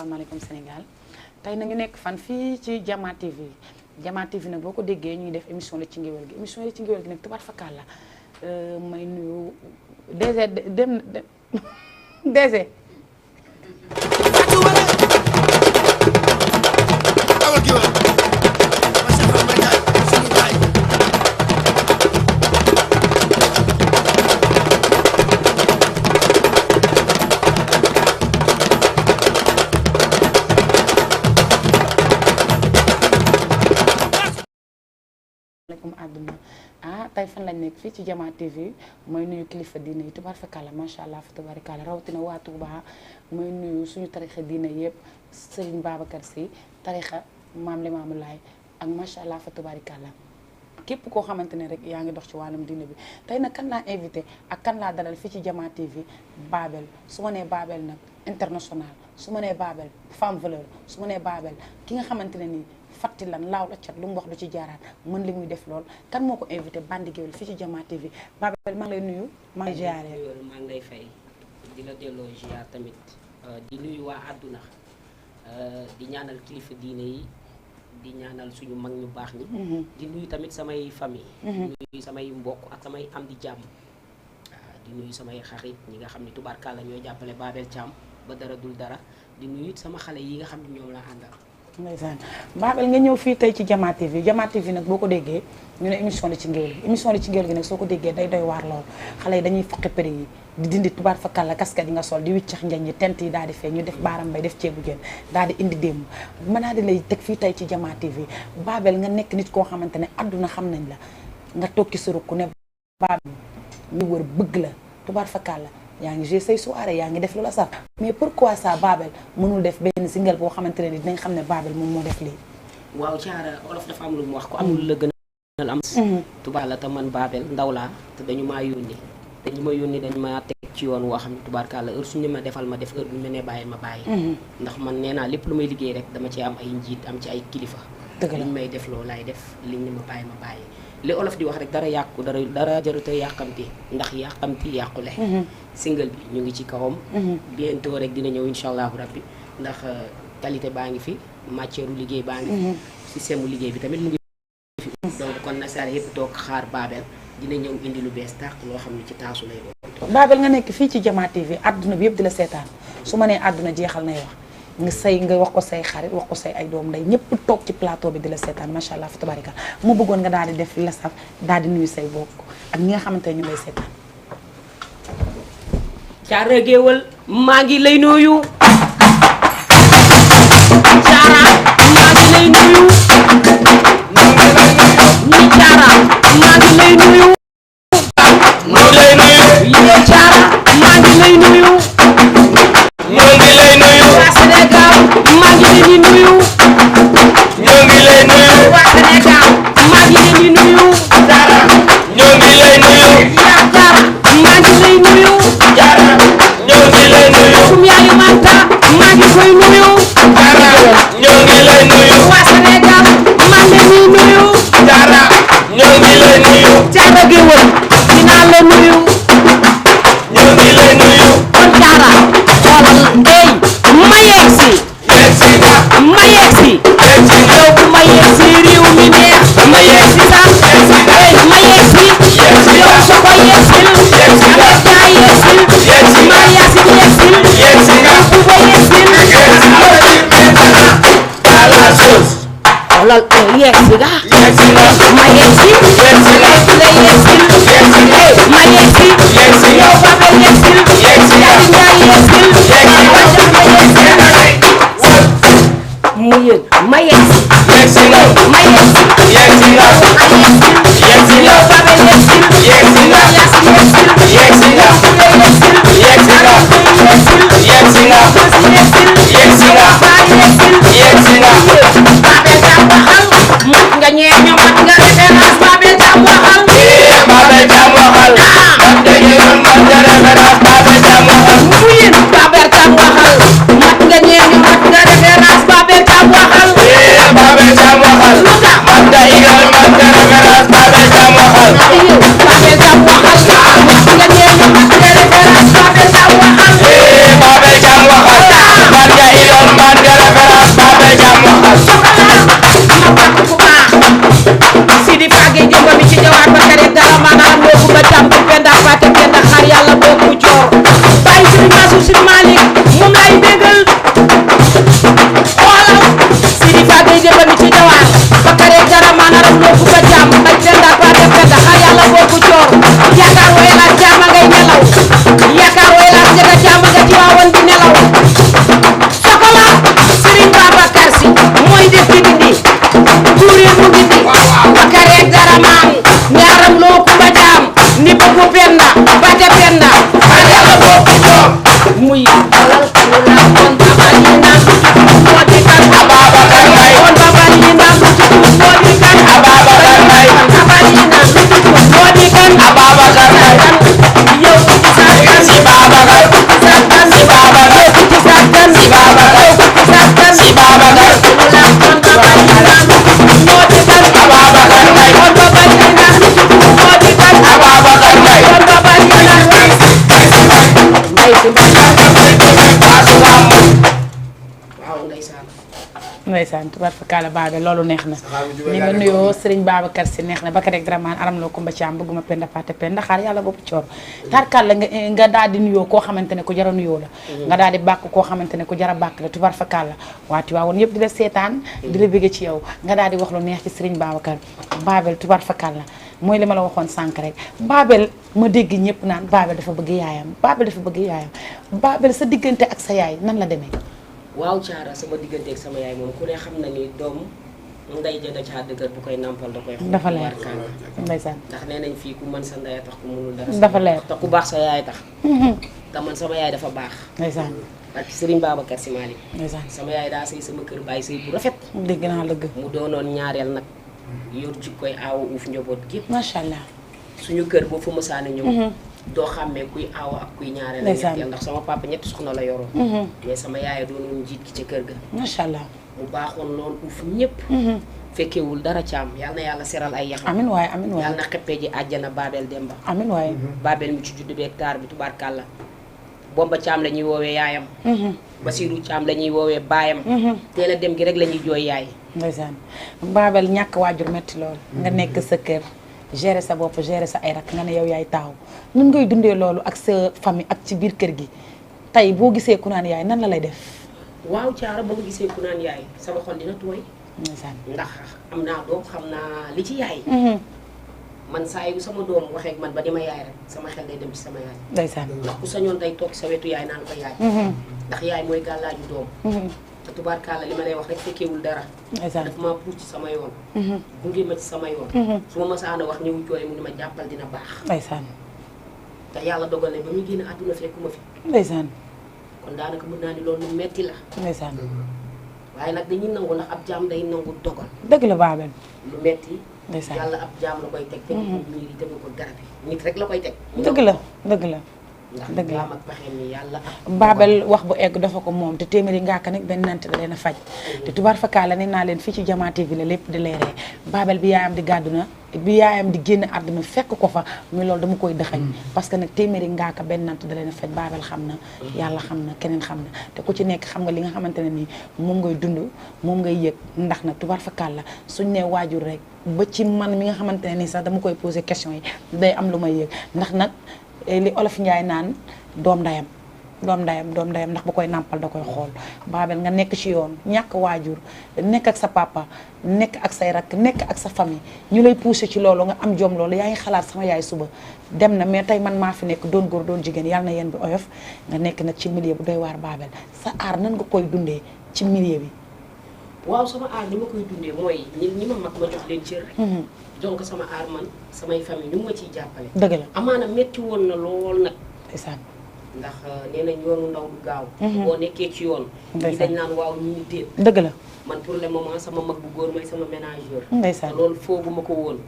asalaamaaleykum Sénégal tey nañu nekk fan fii ci Jama TV Jama TV nag boo ko déggee ñuy def émission la ci ngéwél gi émission la ci ngéwél gi nag tubaar fakkaal la may nuyu DG dem DG àdduna tey fan lañ nekk fii ci Jama TV mooy nuyu kilifa diine yi tubaar fakala macha allah fa tabarikala rawatina waa Touba mooy nuyu suñu tarixa diine yëpp Serigne Babacar Sy tarixa Maam Limaamu Laay ak macha allah fa tabarikala képp koo xamante ne rek yaa ngi dox ci wàllum diine bi tey nag kan laa invité ak kan laa dalal fii ci Jama TV Babel su ma nee Babel nag international su ma nee Babel femme valeur su ma nee Babel ki nga xamante ne nii fatti lan laaw la cat lu mu wax du ci jaaraat mën li muy def lool kan moo ko invité bandi géwél fii ci Jama TV Babel maa ngi lay nuyu maa ngi ziare maa ngi lay fay di la delloo ziar tamit di nuyu waa àdduna di ñaanal kilifa diine yi di ñaanal suñu mag ñu baax ñi di nuyu tamit samay famille di nuyu samay mbokk ak samay am di jàmm di nuyu samay xarit ñi nga xam ne tubaarkàlla ñooy jàppale Babel Thiam ba dara dul dara di nuyu it sama xale yi nga xam ne ñoom la àndal ndeysaan Babel nga ñëw fii tey ci Jama TV Jama TV nag boo ko déggee ñu ne émission la ci ngéwél gi émission la ci ngéwél gi nag soo ko déggee day doy waar lool xale yi dañuy foqi péri yi di dindi tubaar fa kàlla casquette yi nga sol di wiccax njañ yi tent yi daal di fee ñu def baaram bay def ceebu jën daal di indi démb mën naa di lay teg fii tey ci Jama TV Babel nga nekk nit koo xamante ne àdduna xam nañ la nga tokki sa rukk ne Babel ñu wër bëgg la tubaar fa kàlla yaa ngi joué say soirée yaa ngi def lu la sax mais pourquoi ça Babel mënul def benn single boo xamante ne dinañ xam ne Babel moom moo def lii. waaw Thiara olof dafa am lu mu wax ko amul la gën a am. tubaab la te man Babel ndaw laa te dañu maa yónni te ñi ma yónni dañu maa teg ci yoon woo xam ne tubaarkàlla heure suñu ma defal ma def heure bu ñu mënee bàyyi ma bàyyi. ndax man nee naa lépp lu may liggéey rek dama ci am ay njiit am ci ay kilifa. dëgg la liñ may def loolu laay def liñ ne ma bàyyi ma bàyyi. li olof di wax rek dara yàqu dara jarute yàqamti ndax yàqamti yàqule single bi ñu ngi ci kawam bientôt rek dina ñëw insha allahu rabbi ndax qualité baa ngi fi matière liggéey baa ngi fi système u liggéey bi tamit mu ngi fi donc kon na sar yëpp toog xaar Babel dina ñëw indi lu bees tàq loo xam ne ci taasu lay doon. Babel nga nekk fii ci Jama TV àdduna bi yëpp di la seetaan su ma nee àdduna jeexal nay wax nga wax ko say xarit wax ko say ay doom nday ñëpp toog ci plateau bi di la seetaan macha allah fa tabarika mu bëggoon nga daal di def la saf daal di nuyu say bokk ak ñi nga xamante ne ñu lay seetaan. Thiara géwël maa ngi lay nuyu. Thiara maa ngi lay nuyu. ñi Thiara maa ngi lay nuyu. ñoo lay nuyu. yéen Thiara maa ngi lay nuyu. ñoo ngi lay nuyu. waa Sénégal maa ngi leen di nuyu. ñoo ngi lay nuyu. waa Sénégal maa ngi leen di nuyu. Thiara ñoo ngi lay nuyu. yaakaar maa ngi lay nuyu. Thiara ñoo ngi lay nuyu. sum yaayu Manta maa ngi koy nuyu. Thiara ñoo ngi lay nuyu. waa Sénégal maa ngi leen di nuyu. Thiara ñoo ngi lay nuyu. Thiara géwël dinaa la nuyu. ñoo ngi lay nuyu. kon Thiara xoolal ey ma yegsi. yegsi nga. ma yegsi. yegsi nga. yow bu ma yegsi réew mi neex. ma yegsi sax yegsi nga. ey ma yegsi. yegsi nga. yow soo ko yegsil. yegsi nga. yaa yegsil. yegsi nga. ma yaasin yegsil. yegsi nga. bu ba yegsil. yegsi nga. à la sauce. xoolal yegsi nga. yegsi nga. ma yegsi. yegsi nga. la yegsil. yegsi nga. ma yegsi. yegsi nga. yow Babel yegsil. yegsi nga. yaa yegsil. yegsi nga. wàccal ma yegsil. mu yëg ma yegsi. yegsi nga. ma yegsi. yegsi nga. yegsi nga. yow Babel yegsil. yegsi nga. Yaasin yegsil. yegsi nga. yegsi nga. yegsi nga. yegsi nga. yegsi nga. Babel Thiam waxal. mat nga ñeeño mat nga référence Babel Thiam waxal. Babel Thiam waxal. man de ñu man de référence ni bëggu penda bate penda xar yàlla bokk doom muy alal kanu la kon babal yi naan moo di kan Ababacar Mbaye kon babal yi naan moo di kan Ababacar Mbaye babal yi naan moo di kan Ababacar Mbaye yow ci sa kan si Babacar sa kan si Babacar ci sa kan si Babacar sa kan si Babacar kanu la kon babal yi naan moo di kan Ababacar Mbaye kon babal yi naan moo di kan Ababacar Mbaye kon babal yi naan mbay si mbay waaw ndeysaan ndeysaan tubarfakala baabe loolu neex na ni nga nuyoo Serigne Babacar si neex na ba ka rek Dramane aram loo Kumba Caam bëgguma penda fàtte penda xaar yàlla boppu coor tarkal la nga daal di nuyoo koo xamante ne ku jara nuyoo la nga daal di bàkk koo xamante ne ku jara bàkk la tubarfakala waati waa woon yëpp di la seetaan di la bëgg ci yow nga daal di wax lu neex ci Serigne Babacar Babel tubarfakala mooy li ma la waxoon sànq rek Babel ma dégg ñëpp naan Babel dafa bëgg yaayam Babel dafa bëgg yaayam Babel sa diggante ak sa yaay nan la demee waaw caara sama diggante ak sama yaay moom ku ne xam na ni doom nday ja da caa dëgër bu koy nampal da koy xool dafa leer warkaan ndeysaan ndax nee nañ fii ku mën sa ndey tax ku mënul dara dafa leer te ku baax sa yaay tax te man sama yaay dafa baax ndeysaan parce que Serigne Babacar Sy Malick ndeysaan sama yaay daa sëy sama kër bàyyi sëy bu rafet dégg naa dëgg mu doonoon ñaareel nag yor jikkoy aawa uuf njaboot gi macha allah suñu kër boo fa mësaana ñëw doo xàmmee kuy aawa ak kuy ñaareel la ñetteel ndax sama papa ñetti soxna la yoroon mais sama yaay doonoon njiit ki ca kër ga macha allah mu baaxoon lool uuf ñëpp fekkewul dara caam yal na yàlla seral ay yaxam amin waaye amin waaye yàlla na xeppee ji àjjana Babel Demba amin waaye Babel mi ci juddu beeg taar bi tubaarkàlla Bomba Caam la ñuy woowee yaayam Basiru Caam la ñuy woowee baayam teel a dem gi rek la ñuy jooy yaay ndeysaan Babel ñàkk waajur metti lool nga nekk sa kër gérer sa bopp gérer sa ay rak nga ne yow yaay taaw nun ngay dundee loolu ak sa famille ak ci biir kër gi tey boo gisee ku naan yaay nan la lay def waaw caara ba ma gisee ku naan yaay sama xol dina tooy ndeysaan ndax am naa doom xam naa li ci yaay man saa yu sama doom waxee ak man ba di ma yaay rek sama xel day dem ci sama yaay ndeysaan ndax ku sañoon day toog sa wetu yaay naan ko yaay ndax yaay mooy gàllaaju doom te tubaarkàlla li ma lay wax rek fekkeewul dara ndeysaan daf maa puus ci sama yoon gunge ma ci sama yoon su ma masaana wax ñëw jooy mu ni ma jàppal dina baax ndeysaan te yàlla dogal ne ba muy génn àdduna fekkuma fi ndeysaan kon daanaka mën naa ni loolu lu metti la ndeysaan waaye nag dañuy nangu ndax ab jaam day nangu dogal dëgg la Babel lu metti ndeysaan yàlla ab jaam la koy teg tegu ko miir yi tegu ko garab yi nit rek la koy teg dëgg la dëgg la ndax dëgg la jaam ak pexeem ni yàlla Babel wax bu egg dafa ko moom te téeméeri ngaaka nag benn nante da leen a faj te tubaar fakkaala ne naa leen fii ci Jama TV la lépp di leeree Babel bi yaayam di gàdduna bi yaayam di génn àdduna fekk ko fa muy loolu dama koy dëxañ parce que nag téeméeri ngaaka benn nante da leen a faj Babel xam na yàlla xam na keneen xam na te ku ci nekk xam nga li nga xamante ne nii moom ngay dund moom ngay yëg ndax nag tubaar fakkaala suñ ne waajur rek ba ci man mi nga xamante ne nii sax dama koy poser question yi day am lu may yëg ndax nag li olof Njaay naan doom ndayam ndax bu koy nàmpal da koy xool Babel nga nekk ci yoon ñàkk waajur nekk ak sa papa nekk ak say rakk nekk ak sa famille ñu lay pousser ci loolu nga am jom loolu yaa ngi xalaat sama yaay suba dem na mais tey man maa fi nekk doon góor doon jigéen yàlla na yéen bi oyof nga nekk nag ci milieu bu doy waar Babel sa aar nan nga koy dundee ci milieu bi waaw sama aar ni ma koy dundee mooy ñi ma mag ma jox leen cër donc sama aar man samay famille ñu ngi ma ciy jàppale dëgg la amaana metti woon na lool nag ndeysaan ndax nee nañ yoonu ndaw du gaaw boo nekkee ci yoon ñi dañ naan waaw ñu ni déet dëgg la man pour le moment sama mag bu góor mooy sama ménageur ndeysaan loolu fooguma ko woon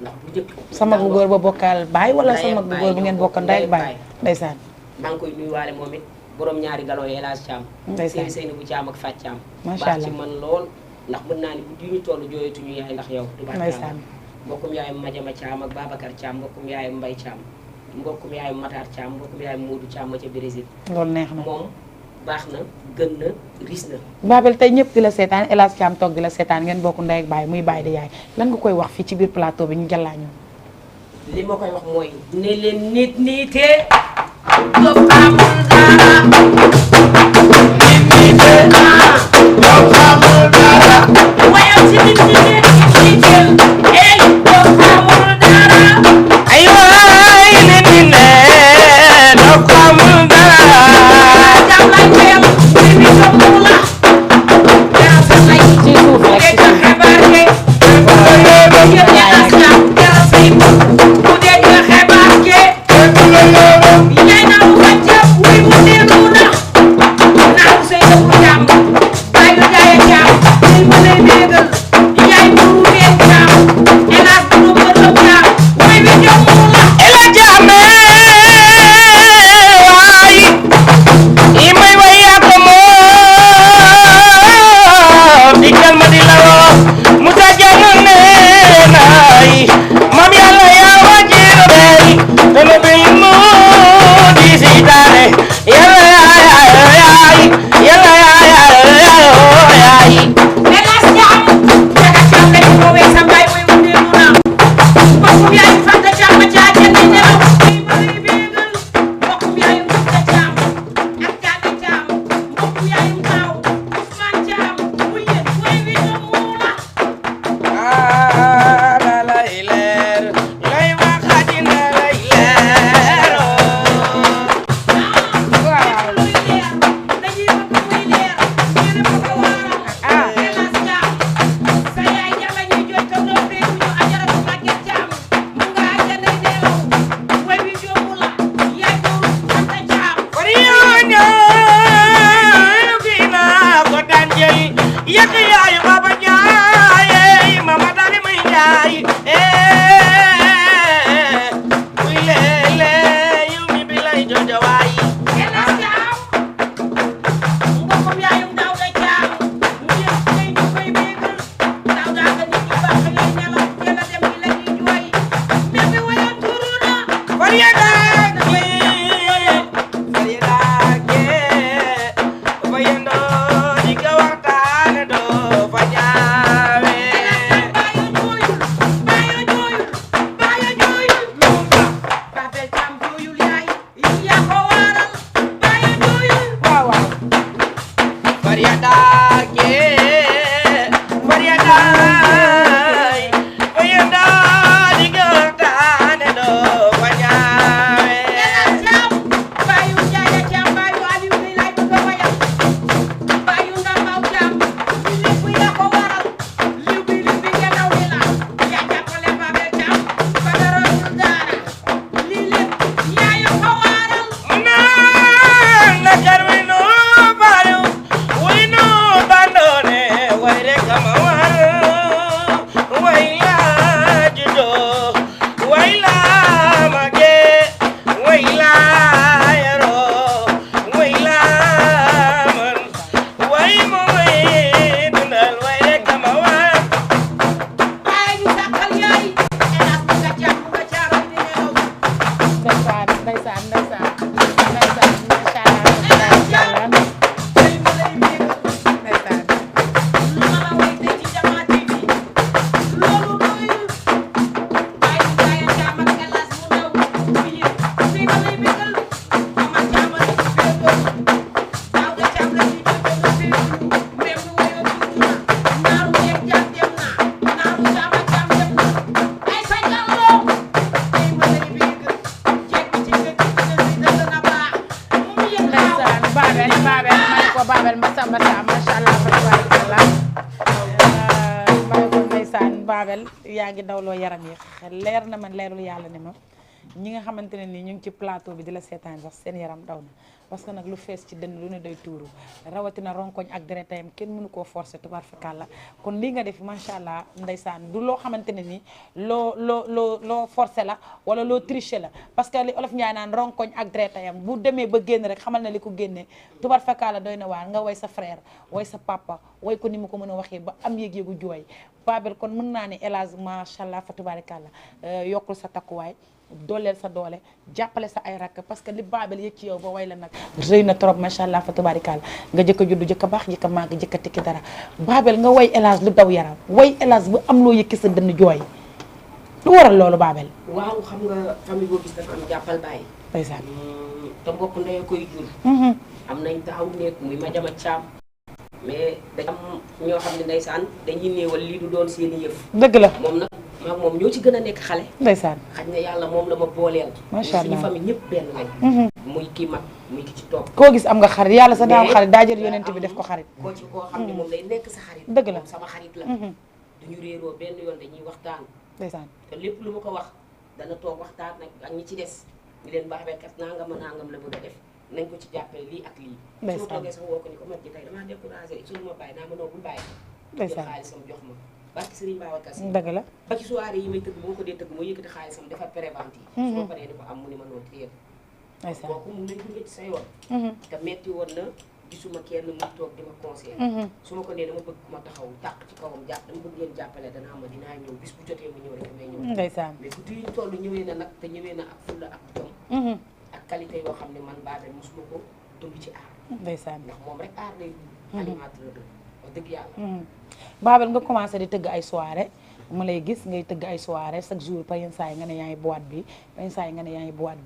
ndax bu njëkk sa mag bu góor ba bokkal baay wala sa mag bu góor bu ngeen bokkal ndey ak baay ndeysaan maa ngi koy nuyuwaale moom it borom ñaari galon yi El Hadj Thiam ndeysaan Seyni bu Thiam ak Fat Thiam macha baax allah ci man lool ndax mën naa ni bu ñu toll jooyatuñu yaay ndax yow ndeysaan mbokkum yaayu Madiama Thiam ak Babacar Thiam mbokkum yaayu Mbaye Thiam mbokkum yaayu Matar Thiam mbokkum yaayu Modou Thiam ma ca Brésil loolu neex na moom baax na gën na ris na Babel tey ñëpp di la seetaan El Hadj Thiam toog di la seetaan ngeen bokk ndey ak baay muy baay di yaay lan nga koy wax fii ci biir plateau bi ñu jàllaa ñoom li ma koy wax mooy ne leen nit niitee do xamul dara nit niitee do xamul dara wayam si nit niitee ey do xamul dara ay waay nit ñi ne doo xamul dara jam lay koyam ni bi xamul la yaa sa lay ci suuf rek ci dégg xibaar yi bu dee nga Babel Mbassa macha allah tabarakallah maa ngi ndeysaan Babel yaa ngi dawloo yaram yi leer na man leerul yàlla ne ma ñi nga xamante ne nii ñu ngi ci plateau bi di la seetaan sax seen yaram daw na parce que nag lu fees ci dënn lu ne day tuuru rawatina ronkoñ ak deretayam kenn mënu koo forcer tubaarfakàlla kon lii nga def macha allah ndeysaan du loo xamante ne nii loo forcer la wala loo tricher la parce que li olof Njaay naan ronkoñ ak deretayam bu demee ba génn rek xamal na li ko génnee tubaarfakàlla doy na waar nga way sa frère way sa papa way ko ni mu ko mën a waxee ba am yëg-yëgu jooy Babel kon mën naa ne élage macha allah fa tubaarkàlla yokkul sa takkuwaay dooleel sa doole jàppale sa ay rakk parce que li Babel yëg ci yow ba way la nag rëy na trop macha allah fa tubaarkàlla nga jëkk a juddu jëkk a baax jëkk a màgg jëkk a tikki dara Babel nga way élage lu daw yaram way élage bu am loo yëkki sa dënn jooy lu waral loolu Babel. waaw xam nga famille boo gis dafa am jàppal bàyyi. ndeysaan te mbokk ndey koy jur. am nañ taxaw nekk muy ma jama caam. mais dañ am ñoo xam ne ndeysaan dañuy néewal lii du doon seen yëf. dëgg la moom nag maag moom ñoo ci gën a nekk xale. ndeysaan xaj na yàlla moom la ma booleel. macha allah suñu famille ñëpp benn lañ. muy kii mag muy ki ci topp. koo gis am nga xarit yàlla sa daaw xarit daa jël yonent bi def ko xarit. koo ci koo xam ne moom day nekk sa xarit. dëgg la moom sama xarit la. duñu réeroo benn yoon dañuy waxtaan. ndeysaan te lépp lu ma ko wax dana toog waxtaan nag ak ñi ci des ñu leen Babel kat nangam nangam la bëgg a def nañ ko ci jàppale lii ak lii. su ma toogee sax woo ko ni ko mag ji tey damaa découragé su ma bàyyi naa ma noo bul bàyyi. ndeysaan jël xaalisam jox ma barki Serigne Babacar Sy. dëgg la ba ci soirée yi may tëgg bu ma ko dee tëgg moo yëkkati xaalisam defar prévente yi. su ma paree ni ko am mu ni ma noo téye. ndeysaan kooku mu lay gunge ci sa yoon. te metti woon na gisuma kenn mu toog di ma conseillé. su ma ko nee dama bëgg ma taxaw tàq ci kawam jàpp dama bëgg leen jàppale danaa ma dinaa ñëw bis bu jotee mu ñëw rek damay ñëw. ndeysaan mais guddi yi ñu toll ñëwee na nag te ñëwee na ak fulla ak jom. ak qualité yoo xam ne man Babel mosuma ko dund ci aar. ndeysaan ndax moom rek aar lay animateur la wax dëgg yàlla. Babel nga commencé di tëgg ay soirée mu lay gis ngay tëgg ay soirée chaque jour par yenn saa yi nga ne yaa ngi boîte bi par yenn saa yi nga ne yaa ngi boîte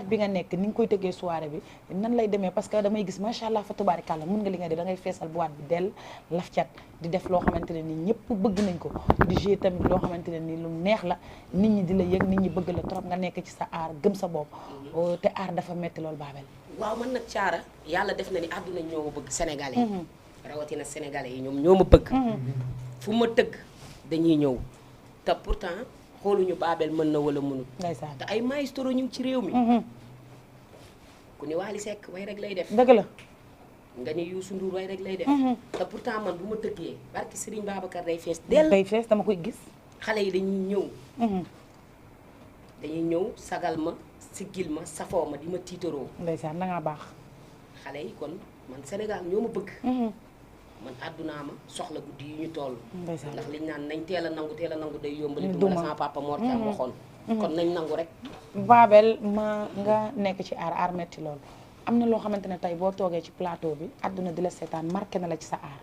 bi nga nekk ni nga koy tëggee soirée bi nan lay demee parce que damay gis macha allah fa tubaarikàlla mun nga li nga def da ngay feesal boîte bi del laf cat di def loo xamante ne nii ñëpp bëgg nañ ko di jouer tamit loo xamante ne nii lu neex la nit ñi di la yëg nit ñi bëgg la trop nga nekk ci sa aar gëm sa bopp te aar dafa metti loolu Babel. waaw man nag caara yàlla def na ni àdduna ñoo ma bëgg sénégalais yi rawatina sénégalais yi ñoom ñoo ma bëgg fu ma tëgg dañuy ñëw te pourtant xooluñu Babel mën na wala mënul ndeysaan te ay maestro ñu ngi ci réew mi ku ni Wally Seck way rek lay def dëgg la nga ni Youssou Ndour way rek lay def te pourtant man bu ma tëggee barki Serigne Babacar day fees dell day fees dama koy gis xale yi dañuy ñëw sagal ma siggil ma safoo ma di ma tiitaroo ndeysaan da ngaa baax xale yi kon man Sénégal ñoo ma bëgg man àddunaa ma soxla guddi yi ñu toll ndax liñ naan nañ teel a nangu day yombali du ma la sama papa Mor Thiam waxoon kon nañ nangu rek. Babel nga nekk ci aar metti loolu am na loo xamante ne tey boo toogee ci plateau bi àdduna di la seetaan marqué na la ci sa aar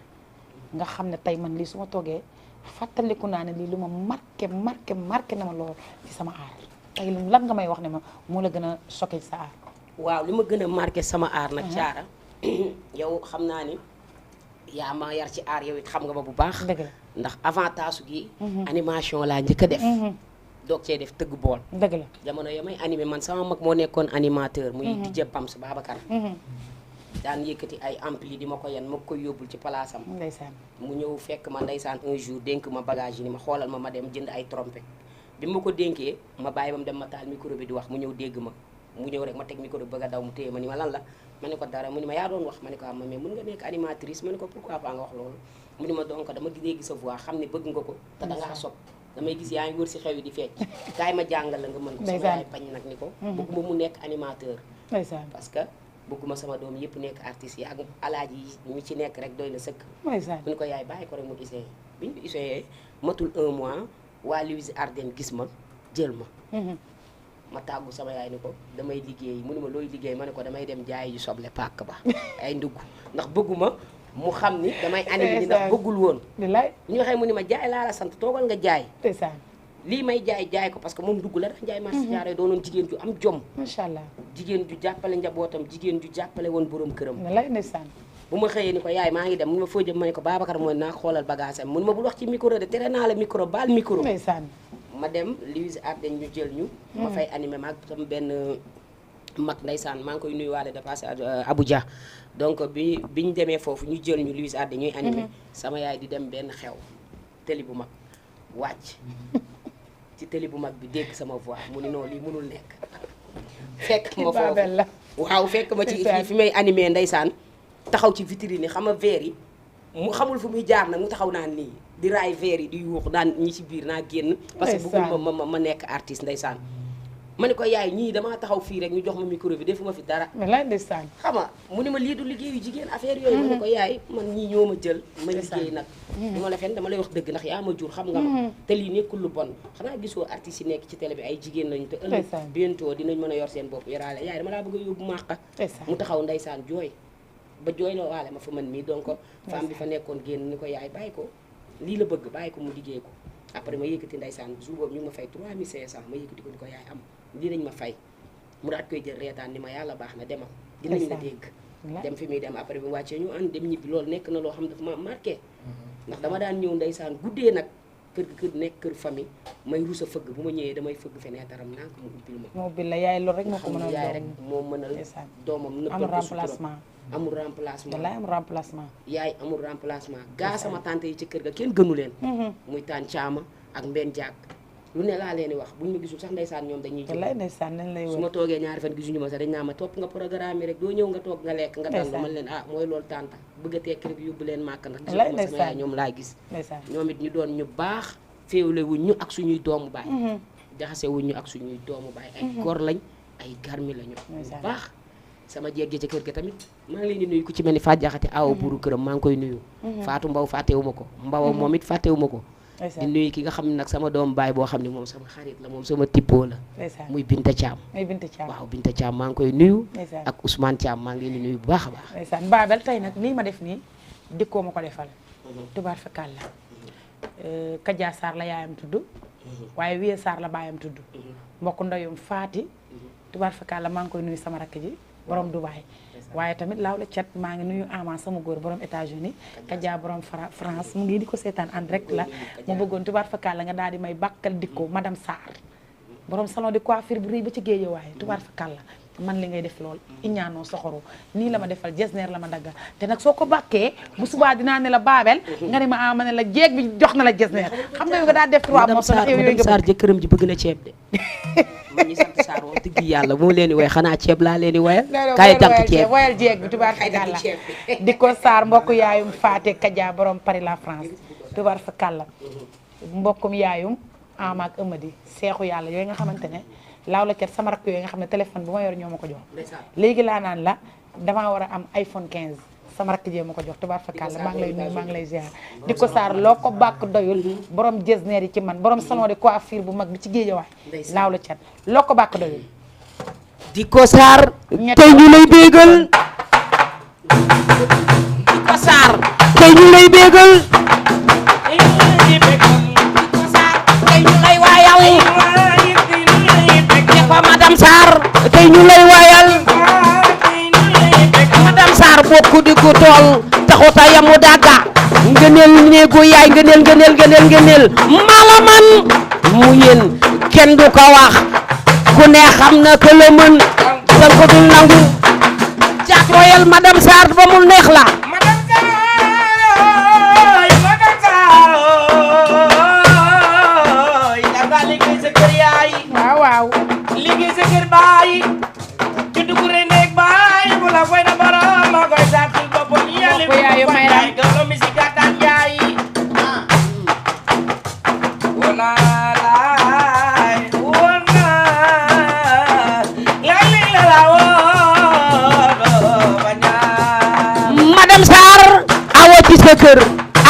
nga xam ne tey man lii su ma toogee fàttaliku naa ne lii lu ma marqué na ma lool ci sama aar tey lan nga may wax ne ma moo la gën a choqué ci sa aar. waaw li ma gën a marqué sama aar nag caara yow xam naa ni yaa ma yar ci aar yow it xam nga ma bu baax. dëgg la ndax avant taasu gi animation laa njëkk a def. doog cee def tëgg bool. dëgg la jamono yo may animé man sama mag moo nekkoon animateur. muy DJ Pams Babacar. daan yëkkati ay ampli di ma ko yan ma koy yóbbul ci palaasam. ndeysaan mu ñëw fekk ma ndeysaan un jour dénk ma bagage yi ni ma xoolal ma dem jënd ay trompette bi ma ko dénkee ma bàyyi ba mu dem ma taal micro bi di wax mu ñëw dégg ma mu ñëw rek ma teg micro bi bëgg a daw mu téye ma ni ma lan la ma ne ko dara mu ni ma yaa doon wax ma ne ko am ma mais mën nga nekk animatrice ma ne ko pourquoi pas nga wax loolu mu ni ma donc dama dégg sa voix xam ne bëgg nga ko te dangaa sob damay gis yaa ngi wër si xew yi di fecc kaay ma jàngal la nga mën ko sama yaay bañ nag ni ko bëgguma mu nekk animateur parce que bëgguma sama doom yëpp nekk artiste yi ak alaaji yi ñu ci nekk rek doy na sëkk mu ni ko yaay bàyyi ko rek mu essayé bi ñu essayé matul 1 mois waa Louise Arden gis ma jël ma ma tàggu sama yaay ni ko damay liggéey mu ne ma looy liggéey ma ne ko damay dem jaay ju soble pàkk ba ay ndugg ndax bëgguma mu xam ni damay animé ndax bëggul woon ñu waxee mu ni ma jaay laa la sant toogal nga jaay lii may jaay ko parce que moom dugg la daan jaay marché jaaree doonoon jigéen ju am jom macha allah jigéen ju jàppale njabootam jigéen ju jàppale woon borom këram ndeysaan bu ma xëyee ni ko yaay maa ngi dem mu ne ma foo jëm ma ne ko Babacar mooy naa xoolal bagage am mu ne ma bul wax ci micro de tere naa la micro baal micro ndeysaan ma dem Louise Arden ñu jël ñu ma fay animé maag sama benn mag ndeysaan maa ngi koy nuyuwaale de passé Abuja donc biñu demee foofu ñu jël ñu Louise Arden ñuy animé sama yaay di dem benn xew télé bu mag wàcc ci télé bu mag bi dégg sama voix mu ni noonu lii mënul nekk fekk ma foofu waaw fekk ma ci fi may animé ndeysaan taxaw ci vitrine yi xam nga verre yi mu xamul fu muy jaar nag mu taxaw naan nii di raay verre yi di yuux daan ñi ci biir naa génn parce que bëggul ma nekk artiste ndeysaan ma ne ko yaay ñii damaa taxaw fii rek ñu jox ma micro bi defuma fi dara ndeysaan xam nga mu ne ma lii du liggéeyu jigéen affaire yooyu ma ne ko yaay man ñii ñoo ma jël ma liggéey nag du ma la fen dama lay wax dëgg ndax yaa ma jur xam nga ma te lii nekkul lu bon xanaa gisoo artistes yi nekk ci télé bi ay jigéen lañu te ëllëg bientôt dinañ mën a yor seen bopp yoraale yaay dama laa bëgg a yóbbu màqa mu taxaw ndeysaan jooy ba jooy la waale ma fa man mii donc femme bi fa nekkoon génn ni ko yaay bàyyi ko lii la bëgg bàyyi ko mu liggéey ko après ma yëkkati ndeysaan jour boobu ñu ma fay 3500 ma yëkkati ko ni ko yaay am lii nañ ma fay mu daat koy jël reetaan ni ma yàlla baax na demal dinañ la dégg dem fi muy dem après bi mu wàccee ñu ànd dem ñibbi loolu nekk na loo xam dafa ma marqué ndax dama daan ñëw ndeysaan guddee nag kër nekk kër famille may rusa fëgg bu ma ñëwee damay fëgg fenêtre am naa ko mu ubbil ma moo ubbil la yaay loolu rek moo ko mënal yaay rek moo mënal doomam amul remplacement amul remplacement wallaay amul remplacement yaay amul remplacement gaa sama tante yi ci kër ga kenn gënu leen muy taan caama ak mbenn jaag lu ne laa leen di wax buñ ma gisul sax ndeysaan ñoom dañuy jóg wallaay ndeysaan nañ lay su ma toogee ñaari fan gisuñu ma sax dañ naa ma topp nga programme yi rek doo ñëw nga toog nga lekk nga dal man leen ah mooy loolu tànta bëgg a tekki rek yóbbu leen màkk ndax gisuma sama yaay ñoom laa gis ñoom it ñu doon ñu baax féewle wuñ ñu ak suñuy doomu baay jaxase wuñ ñu ak suñuy doomu baay ay góor lañ ay garmi lañu bu baax sama jeeg ci kër ga tamit maa ngi leen di nuyu ku ci mel ni Fatou Jaxate awa buuru këram maa ngi koy nuyu Fatou Mbaw fàttewuma ko Mbaw moom it fàttewuma ko di nuyu ki nga xam ne nag sama doomu baay boo xam ne moom sama xarit la moom sama tippoo la muy Binta Thiam waaw Binta Thiam maa ngi koy nuyu ak Ousmane Thiam maa ngi leen di nuyu bu baax a baax ndeysaan Babel tey nag lii ma def nii dikkoo ma ko defal tubaar fakal la Kaja Sarr la yaayam tudd waaye Wiye Sarr la baayam tudd mbokk ndeyum Faati tubaar fakal la maa ngi koy nuyu sama rakk ji borom Dubaay waaye tamit laaw la cat maa ngi nuyu Ama sama góor borom États-Unis Kaja borom France mu ngi di ko seetaan en direct la mu bëggoon tubaar fakal la nga daal di may bàkkal dikko madame Sarr borom salon de coiffure bu rëy ba ci géeje waaye tubaar fakal la man li ngay def lool iñaanoo soxoru nii la ma defal jesneer la ma dagga te nag soo ko bàkkee bu subaa dinaa ne la Babel nga ne ma ama ne la jeeg bi jox na la jesneer xam nga yow nga daal def 3 mois sax yow yooyu Sarr jëkkëram ji bëgg na ceeb de man ñi sant Sarr wax dëgg yàlla moo leen di way xanaa ceeb laa leen di wayal kaay tànk ceeb wayal jeeg bi tubaar fakal la di ko Sarr mbokk yaayum Faate Kaja borom Paris la France tubaar fakal la mbokkum yaayum Ama ak Amady seexu yàlla yooyu nga xamante ne laaw la cat sama rakk yooyu nga xam ne téléphone bu ma yor ñoo ma ko jox léegi laa naan la damaa war a am iPhone 15 sama rakk jee ma ko jox tubaar fakàlla maa ngi lay nuyu maa ngi lay ziar di ko saar loo ko bàkk doyul borom jesneer yi ci man borom salon de coiffure bu mag bi ci géej waay laaw la cat loo ko bàkk doyul di ko saar tey ñu lay bégal di ko saar tey ñu lay bégal di ko saar tey ñu lay waayal di ko madame Sarr tey ñu lay waayal madame Sarr bokku di ko tool taxuta yamu dagga ngëneel néegu yaay ngëneel mala man mu yéen kenn du ko wax ku ne xam na que le mën da ko dul nangu jaak royal madame Sarr ba mu neex la danga liggéey sa kër yaay waaw liggéey sa kër baay ci dugure neeg baay bu la koy na borom ma koy sàkkil boppam yàlla ko yaayu may ram galo mi si gàttal yaay wala laay wala yàlla la la woo baña madame Sarr awa ci sa kër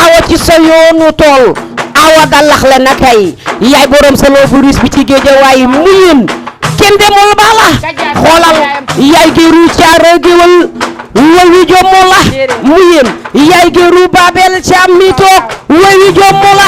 awa ci sa yoonu tool awa dalax la na kay yaay borom salo bu ris bi ci Géejawaay mu yéen kenn demul bala xoolal yaay géeru caaro géwël way wi jommu la mu yéen yaay géeru Babel Caam mi toog way wi jommu la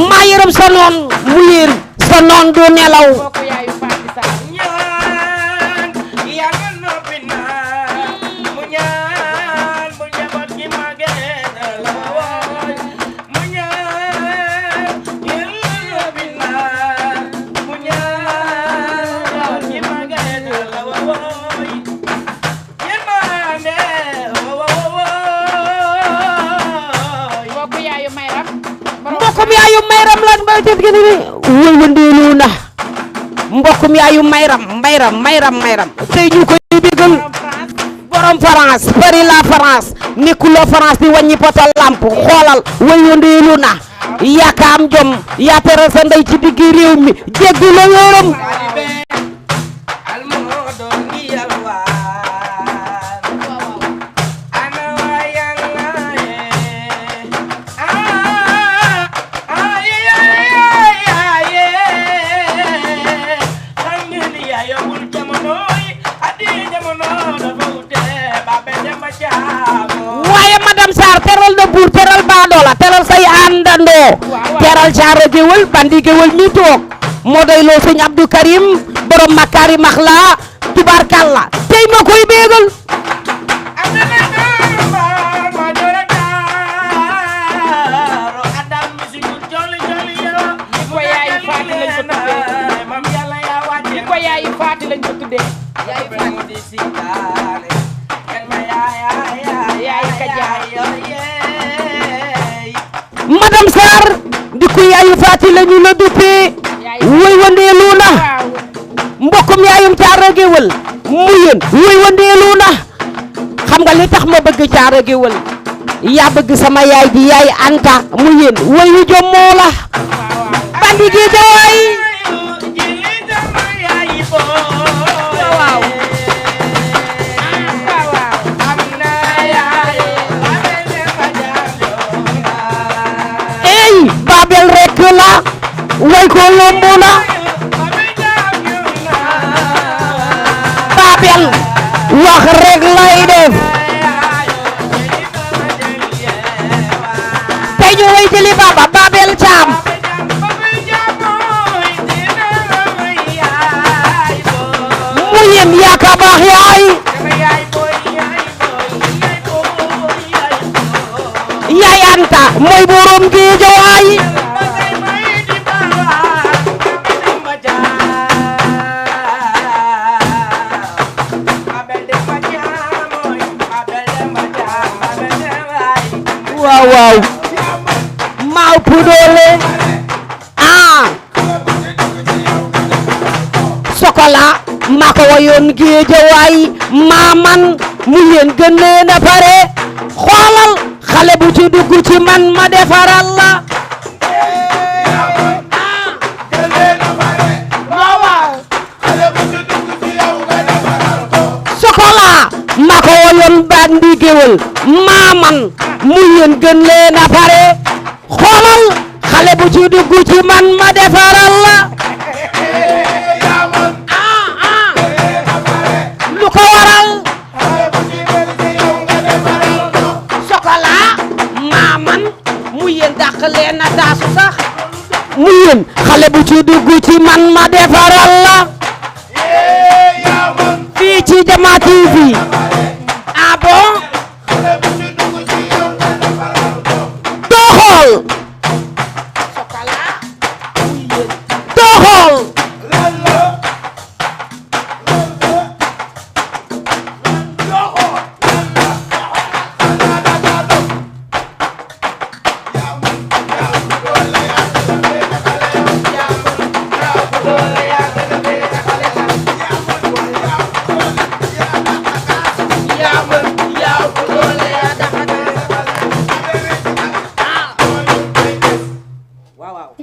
maa yërëm sa noon mu yéen sa noon du nelaw ñaan yàlla noppi naa mu ñaan bu njaboot gi màggee la wooy mu ñaan yàlla noppi naa mu ñaan gi màggee la wooy yéen maa ne mbokkum yaayu mayram lan ba def gëni wul wëndeelu na mbokkum yaayu mayram tey ñu koy bégal borom France Paris la France nekkuloo France di wàññi poto lamp xoolal way wëndeelu na yaaka am jom yaa tere sa ndey ci digg réew mi jéggu la yërëm waaye madame Sarr teral na buur teral baadoola teral say àndandoo teral caaro géwël bandi géwël mi toog moo doy loo sëñ Abdou Karim borom makari maxla tubarkalla tey ma koy béegal madame Sarr di ko yaayu Faati la ñu la duppee woy wandeelu na mbokkum yaayum caaro géwël mu yéen woy wandeelu na xam nga li tax ma bëgg caaro géwël yaa bëgg sama yaay di yaay Anta mu yéen woy wi jommoo la bandi Géejawaay Babel rek la way ko lombu na Babel wax rek lay def tey ñu way jëli baba Babel Caam mu yem yaa ka baax yaay yaay Anta mooy borom Géejawaay waaw waaw maaw pudoole ah Sokola maa ko wayoon Géejawaay maa man mu yéen gën leen a pare xoolal xale bu ci dugg ci man ma defaral la Chocolat maa ko wayoon bandi géwël maa man mu yéen gën leen a pare xoolal xale bu ci dugg ci man ma defaral la lu ko waral Chocolat maa man mu yéen dàq leen a taasu sax mu yéen xale bu ci dugg ci man ma defaral la fii ci Jama TV ah bon doo xool Chocolat doo xool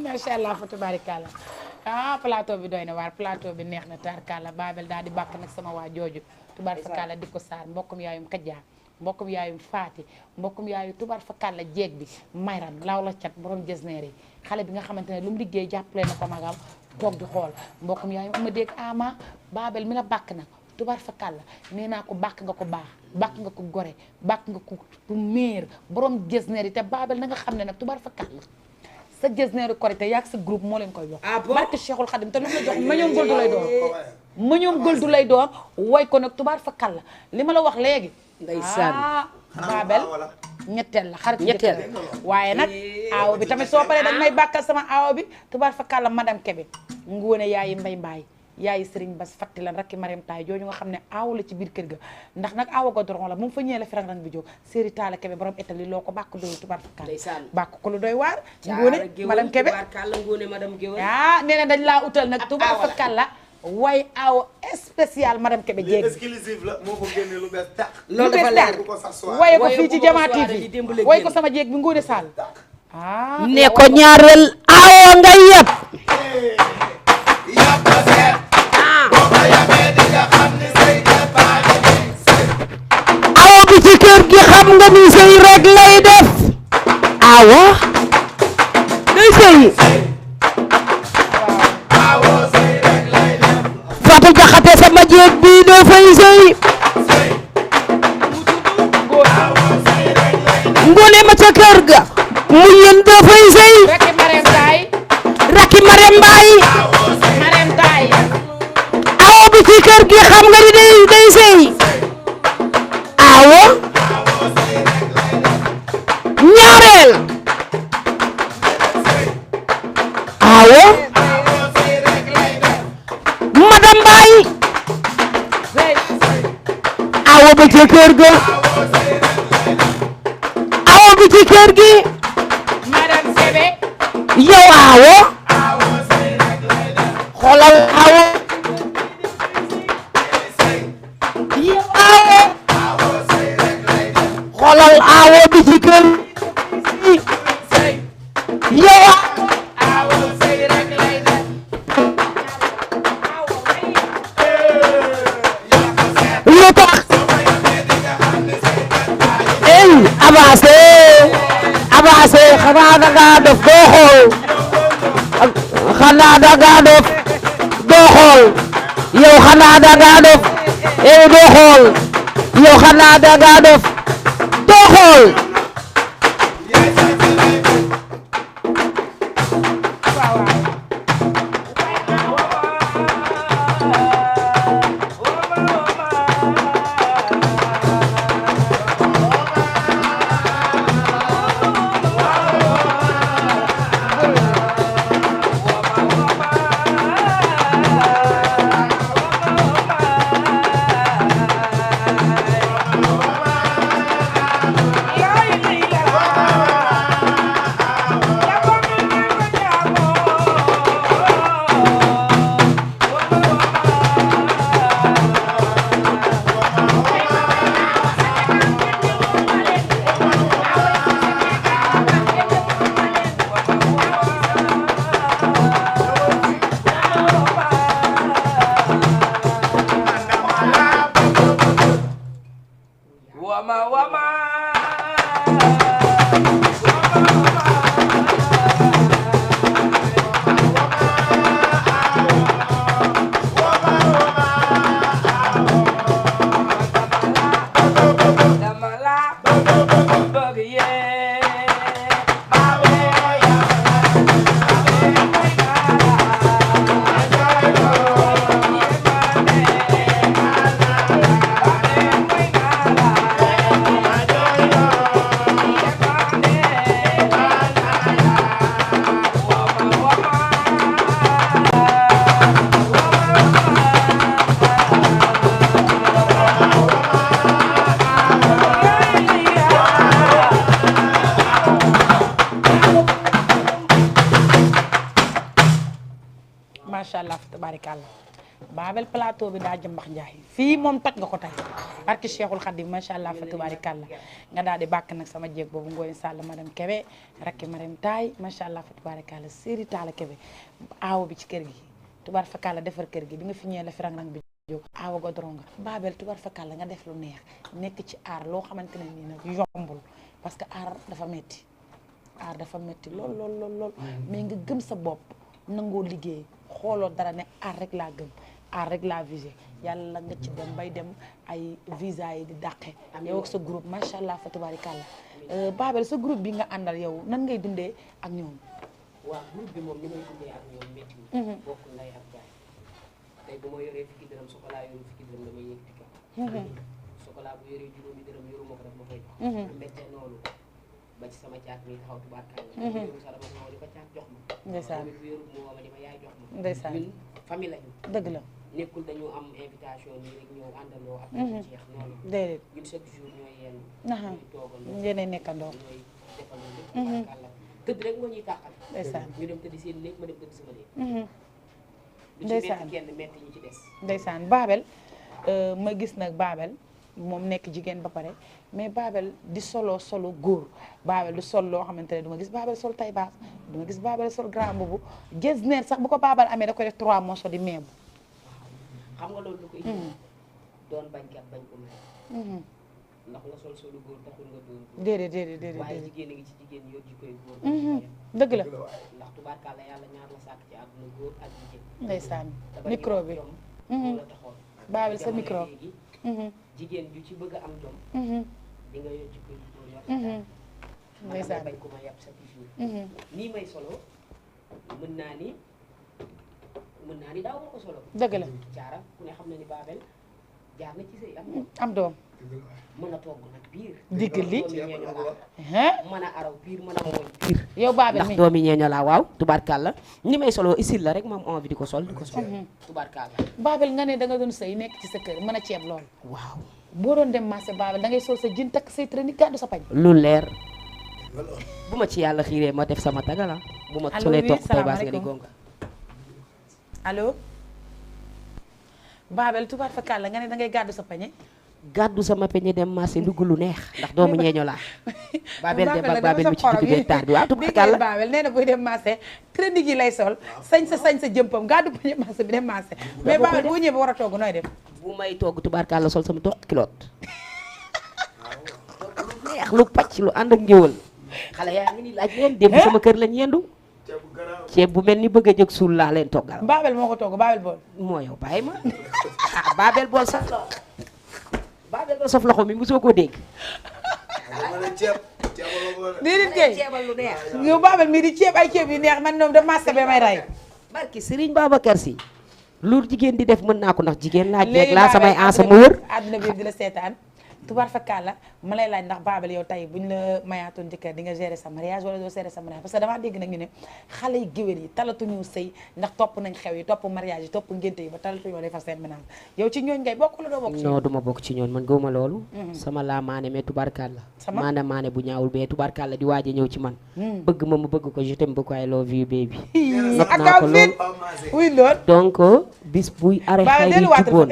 macha allah fa tubaarikàlla plateau bi doy na waar plateau bi neex na taarkàlla Babel daal di bàkk nag sama waa jooju tubaar fa kàlla di ko saar mbokkum yaayum Kadja mbokkum yaayum Faati mbokkum yaayu tubaar fa kàlla jeeg bi mayran laaw la cat borom jesneer yi xale bi nga xamante ne lu mu liggéey jàppale na ko magam toog di xool mbokkum yaayum ama dégg ama Babel mi la bàkk nag tubaar fa kàlla nee naa ko bàkk nga ko baax bàkk nga ko gore bàkk nga ko meer borom jesneer yi te Babel na nga xam ne nag tubaar fa kàlla sa jesneeru korité yaag sa groupe moo leen koy jox barke Cheikhul Khadim te lu mu la jox mañoom goldu lay doon mañoom goldu lay doon woy ko nag tubaar fa kàlla li ma la wax léegi ndeysaan Babel ñetteel la xarit ñetteel waaye nag aawo bi tamit soo paree dañ may bàkkal sama aawo bi tubaar fa kàlla madame Kébé ngoone yaayi mbay mbaay yaayi Serigne Bass fatti lan rakki Mariam Taay jooju nga xam ne aaw la ci biir kër ga ndax nag aawa godron la moom fa ñëwee la fi rang-rang bi jóg séeri taala Kébé borom étali loo ko bàkk doy tubaar fa kàlla bàkk ko lu doy waar ngoone madame Kébé nee na dañ laa utal nag tubaar fa kàlla way aaw spécial madame Kébé jéeg exclusive la moo ko génne lu bees tàq lu bees tàq waye ko fii ci Jama TV way ko sama jéeg bi Ngoone Sall ne ko ñaareel aawo nga yëpp aawo bi ci kër gi xam nga ni sëy rek lay def aawo day sëy Fatou Jaxate sama jéeg bi dafay sëy Ngoone ma ca kër ga mu yéen dafay sëy rakki Mariam Taay rakki Mariam Mbaay Mariam Taay aawo bi ci kër gi xam nga ni day sëy aawo ñaareel aawo madame Mbaay aawo bi ci kër ga aawo bi ci kër gi madame Kébé yow aawo xoolal aawo yow aawo xoolal aawo bi ci kër gi yow aawo lu tax ey avancé avancé xanaa danga def doo xool xanaa danga def doo xool yow xanaa danga def doo xool yow xanaa danga def doo xool macha allah tabaarikàlla Babel plateau bi daa jëmbax njaay fii moom toj nga ko tey barki Cheikhul Khadim macha allah fa tabaarikàlla nga daal di bàkk nag sama jéeg boobu Ngoye Sall madame Kébé rakki Marème Taay macha allah fa tabaarikàlla Siri Talla Kébé aaw bi ci kër gi tubaar fakàlla defar kër gi di nga fi ñëwee la fi rang-rang bi jóg aawa godron nga Babel tubaar fakàlla nga def lu neex nekk ci aar loo xamante ne nii nag yombul parce que aar dafa metti lool lool lool lool mais nga gëm sa bopp nangoo liggéey xooloo dara ne aar rek laa gëm aar rek laa visé yàlla nga ci dem bay dem ay visa yi di dàqe yow ak sa groupe macha allah fa tabaarikàlla Babel sa groupe bi nga àndal yow nan ngay dundee ak ñoom. waaw groupe bi moom ni may dundee ak ñoom métti bokk nday ak baay tey bu ma yoree fukki dërëm Sokola yoru fukki dërëm damay yëg di kaw Sokola bu yoree juróomi dërëm yoru ma ko def ma koy jox mbette noonu ba ci sama caat mi taxaw tubaarkàlla yoru sa dama ñëw di ko caat jox ma ndeysaan bu yorut mu woo ma di ma yaay jox ma ndeysaan ñun famille lañu dëgg la nekkul dañu am invitation nii rek ñëw àndandoo ak jeex noonu déedéet ñun chaque jour ñooy yenn aha ñooy toogandoo yéenay nekkandoo ñooy defandoo lépp tubaarkàlla tëdd rek moo ñuy tàqal ndeysaan ñu dem tëdd seen néeg ma dem tëdd sama néeg lu ci ndeysaan metti kenn metti ñu ci des ndeysaan Babel ma gis nag Babel moom nekk jigéen ba pare mais Babel di solo góor Babel du sol loo xamante ne du ma gis Babel sol tay baas du ma gis Babel sol grand boubou jesner sax bu ko Babel amee da koy def 3 morceaux di meebu xam nga loolu lu ko indi doon bañkat bañ ko may ndax nga sol solu góor taxul nga doon góor déedéet waaye jigéen a ngi ci jigéen yor ji koy góor dëgg la ndax tubaarkàlla yàlla ñaar la sàkk ci àdduna góor ak jigéen ndeysaan micro bi la taxoon Babel sa micro léegi jigéen ju ci bëgg a am jom di nga yor ji koy góor yor ndeysaan bañ ko ma yàpp chaque jour nii may solo mën naa ni daaw ma ko solo dëgg la jaara ku ne xam na ni Babel jaar na ci sëy am doom mën a togg nag biir digg li mën a araw biir mën a mooñ biir yow Babel ndax mi doomi ñeeño laa waaw tubaarkàlla ni may solo isil la rek moom envie di ko sol tubaarkàlla Babel nga ne da nga doon sëy nekk ci sa kër mën a ceeb lool waaw boo doon dem marché Babel da ngay sol sa jën takk say traîne gàddu sa pañ lu leer bu ma ci yàlla xiiree ma def sama tagala bu ma solee toog tay baas nga di gonga allo Babel tubaar fa kàlla nga ne da ngay gàddu sa pañe gàddu sama peñe dem marché ndugg lu neex ndax doomu ñeeño laa Babel dem ak Babel mi ci digg bi taar bi waaw tubaarkàlla Babel nee na buy dem marché traîne gi lay sol sañ sa jëmpam gàddu pañe marché bi dem marché mais Babel boo ñëwee ba war a togg nooy def bu may togg tubaarkàlla sol sama toq kiloot lu neex lu pacc lu ànd ak ngéwal xale yaa ngi ni laaj leen démb sama kër lañ yendu ceeb bu mel ni bëgg a jóg suul laa leen toggal Babel moo ko togg Babel bool moo yow bàyyi ma Babel bool sax Babel bool saf loxo mi mosoo koo dégg déedéet kay ceebal lu neex yow Babel mii di ceeb ay ceeb yu neex man ñoom da marché ba may ray barki Serigne Babacar Sy lu jigéen di def mën naa ko ndax jigéen laa jeeg laa samay ansa ma wër àdduna bi di la seetaan tubaar fakkaat la ma lay laaj ndax Babel yow tey buñ la mayaatoon jëkkër di nga gérer sa mariage wala doo gérer sa mariage parce que damaa dégg nag ñu ne xale yi géwél yi talatuñu sëy ndax topp nañ xew yi topp mariage yi topp ngénte yi ba talatuñoo defar seen ménage yow ci ñooñ ngay bokk la doo bokk ci non duma bokk ci ñooñ man gëwuma loolu sama laa maane mais tubaarkàlla maane bu ñaawul bee tubaarkàlla di waaj a ñëw ci man bëgg ma bëgg ko je t'aime beaucoup I love you baby nopp naa ko loolu wuy lool donc bis buy are xay yi juboon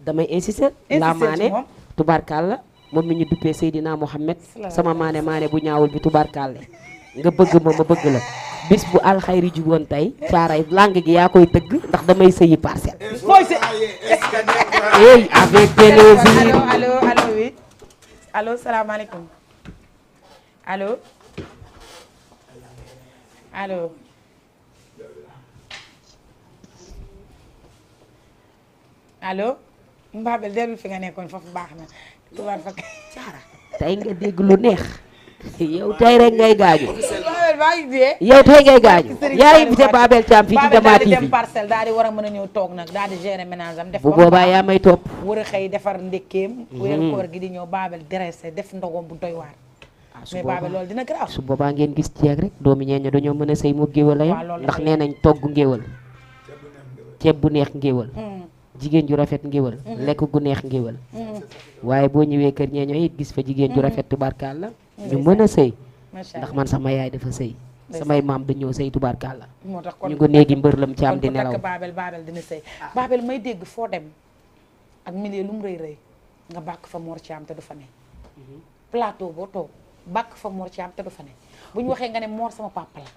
damay insister laa maane tubaarkàlla moom mi ñu duppee Seydina Mohamed sama maane bu ñaawul bi tubaarkàlla nga bëgg ma bëgg la bis bu alxayri juboon tey caaray langue gi yaa koy tëgg ndax damay sëyi parcelle hey avec plaisir allo oui allo salaamaaleykum allo Babel dellu fi nga nekkoon foofu baax na tubaar fa caara tey nga dégg lu neex yow tey rek ngay gaañu Babel baa ngi dee yow tey ngay gaañu yaa invité Babel Thiam fii ci Jama TV dem parcelle daal di war a mën a ñëw toog nag daal di gérer ménage am def bu boobaa yaa may topp war a xëy defar ndékkeem weeru koor gi di ñëw Babel dressé def ndogom bu doy waar mais Babel loolu dina garaaw su boobaa ngeen gis jeeg rek doomi ñeeño dañoo mën a sëy moo géwal la ndax nee nañ togg ngéwal ceeb bu neex ngéwal jigéen ju rafet ngéwal lekk gu neex ngéwal waaye boo ñëwee kër ñeeño it gis fa jigéen ju rafet tubaarkàlla ñu mën a sëy ndax man sama yaay dafa sëy samay maam dañoo sëy tubaarkàlla moo tax kon ñu ngi néegi mbër lam ci am kon di ku takk nelaw Babel dina sëy Babel may dégg foo dem ak milieu lu mu rëy rëy nga bàkk fa Mor Thiam te du fa ne plateau boo toog bàkk fa Mor Thiam te du fa ne bu ñu waxee nga ne Mor sama papa la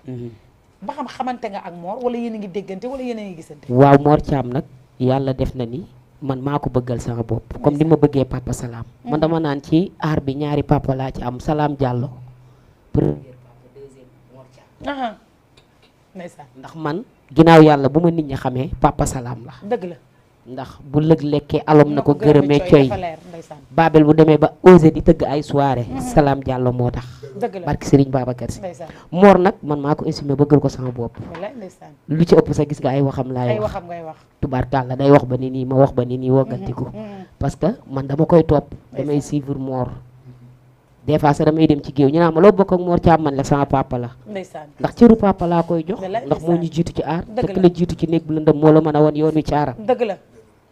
ba xam xamante nga ak Mor wala yéen a ngi déggante wala yéen a ngi gisante waaw Mor Thiam nag yàlla def na ni man maa ko bëggal sama bopp comme ni ma bëggee papa Salam man dama naan ci aar bi ñaari papa laa ci am Salam Diallo premier papa deuxième Mor Thiam aha ndeysaan ndax man ginnaaw yàlla bu ma nit ñi xamee papa Salam la dëgg la ndax bu lëg lekkee alom na ko gërëmee coy dafa leer ndeysaan Babel bu demee ba osé di tëgg ay soirée Salam Diallo moo tax dëgg la barki Serigne Babacar Si ndeysaan Mor nag man maa ko estimé bëggal ko sama bopp wallaay ndeysaan lu ci ëpp sa gis nga ay waxam laay ay wax waxam ngay wax tubaarkàlla day wax ba ni nii ma wax ba ni nii woggantiku parce que man dama koy topp damay suivre Mor des fois sax damay dem ci géew ñu naan ma loo bokk ak Mor Thiam man la sama papa la ndeysaan ndax cëru papa laa koy jox Wallaay ndax moo ñu ndeysaan. jiitu ci aar Dëgg te la. la jiitu ci néeg bu lëndëm moo la mën a wan yoon wi caaram dëgg la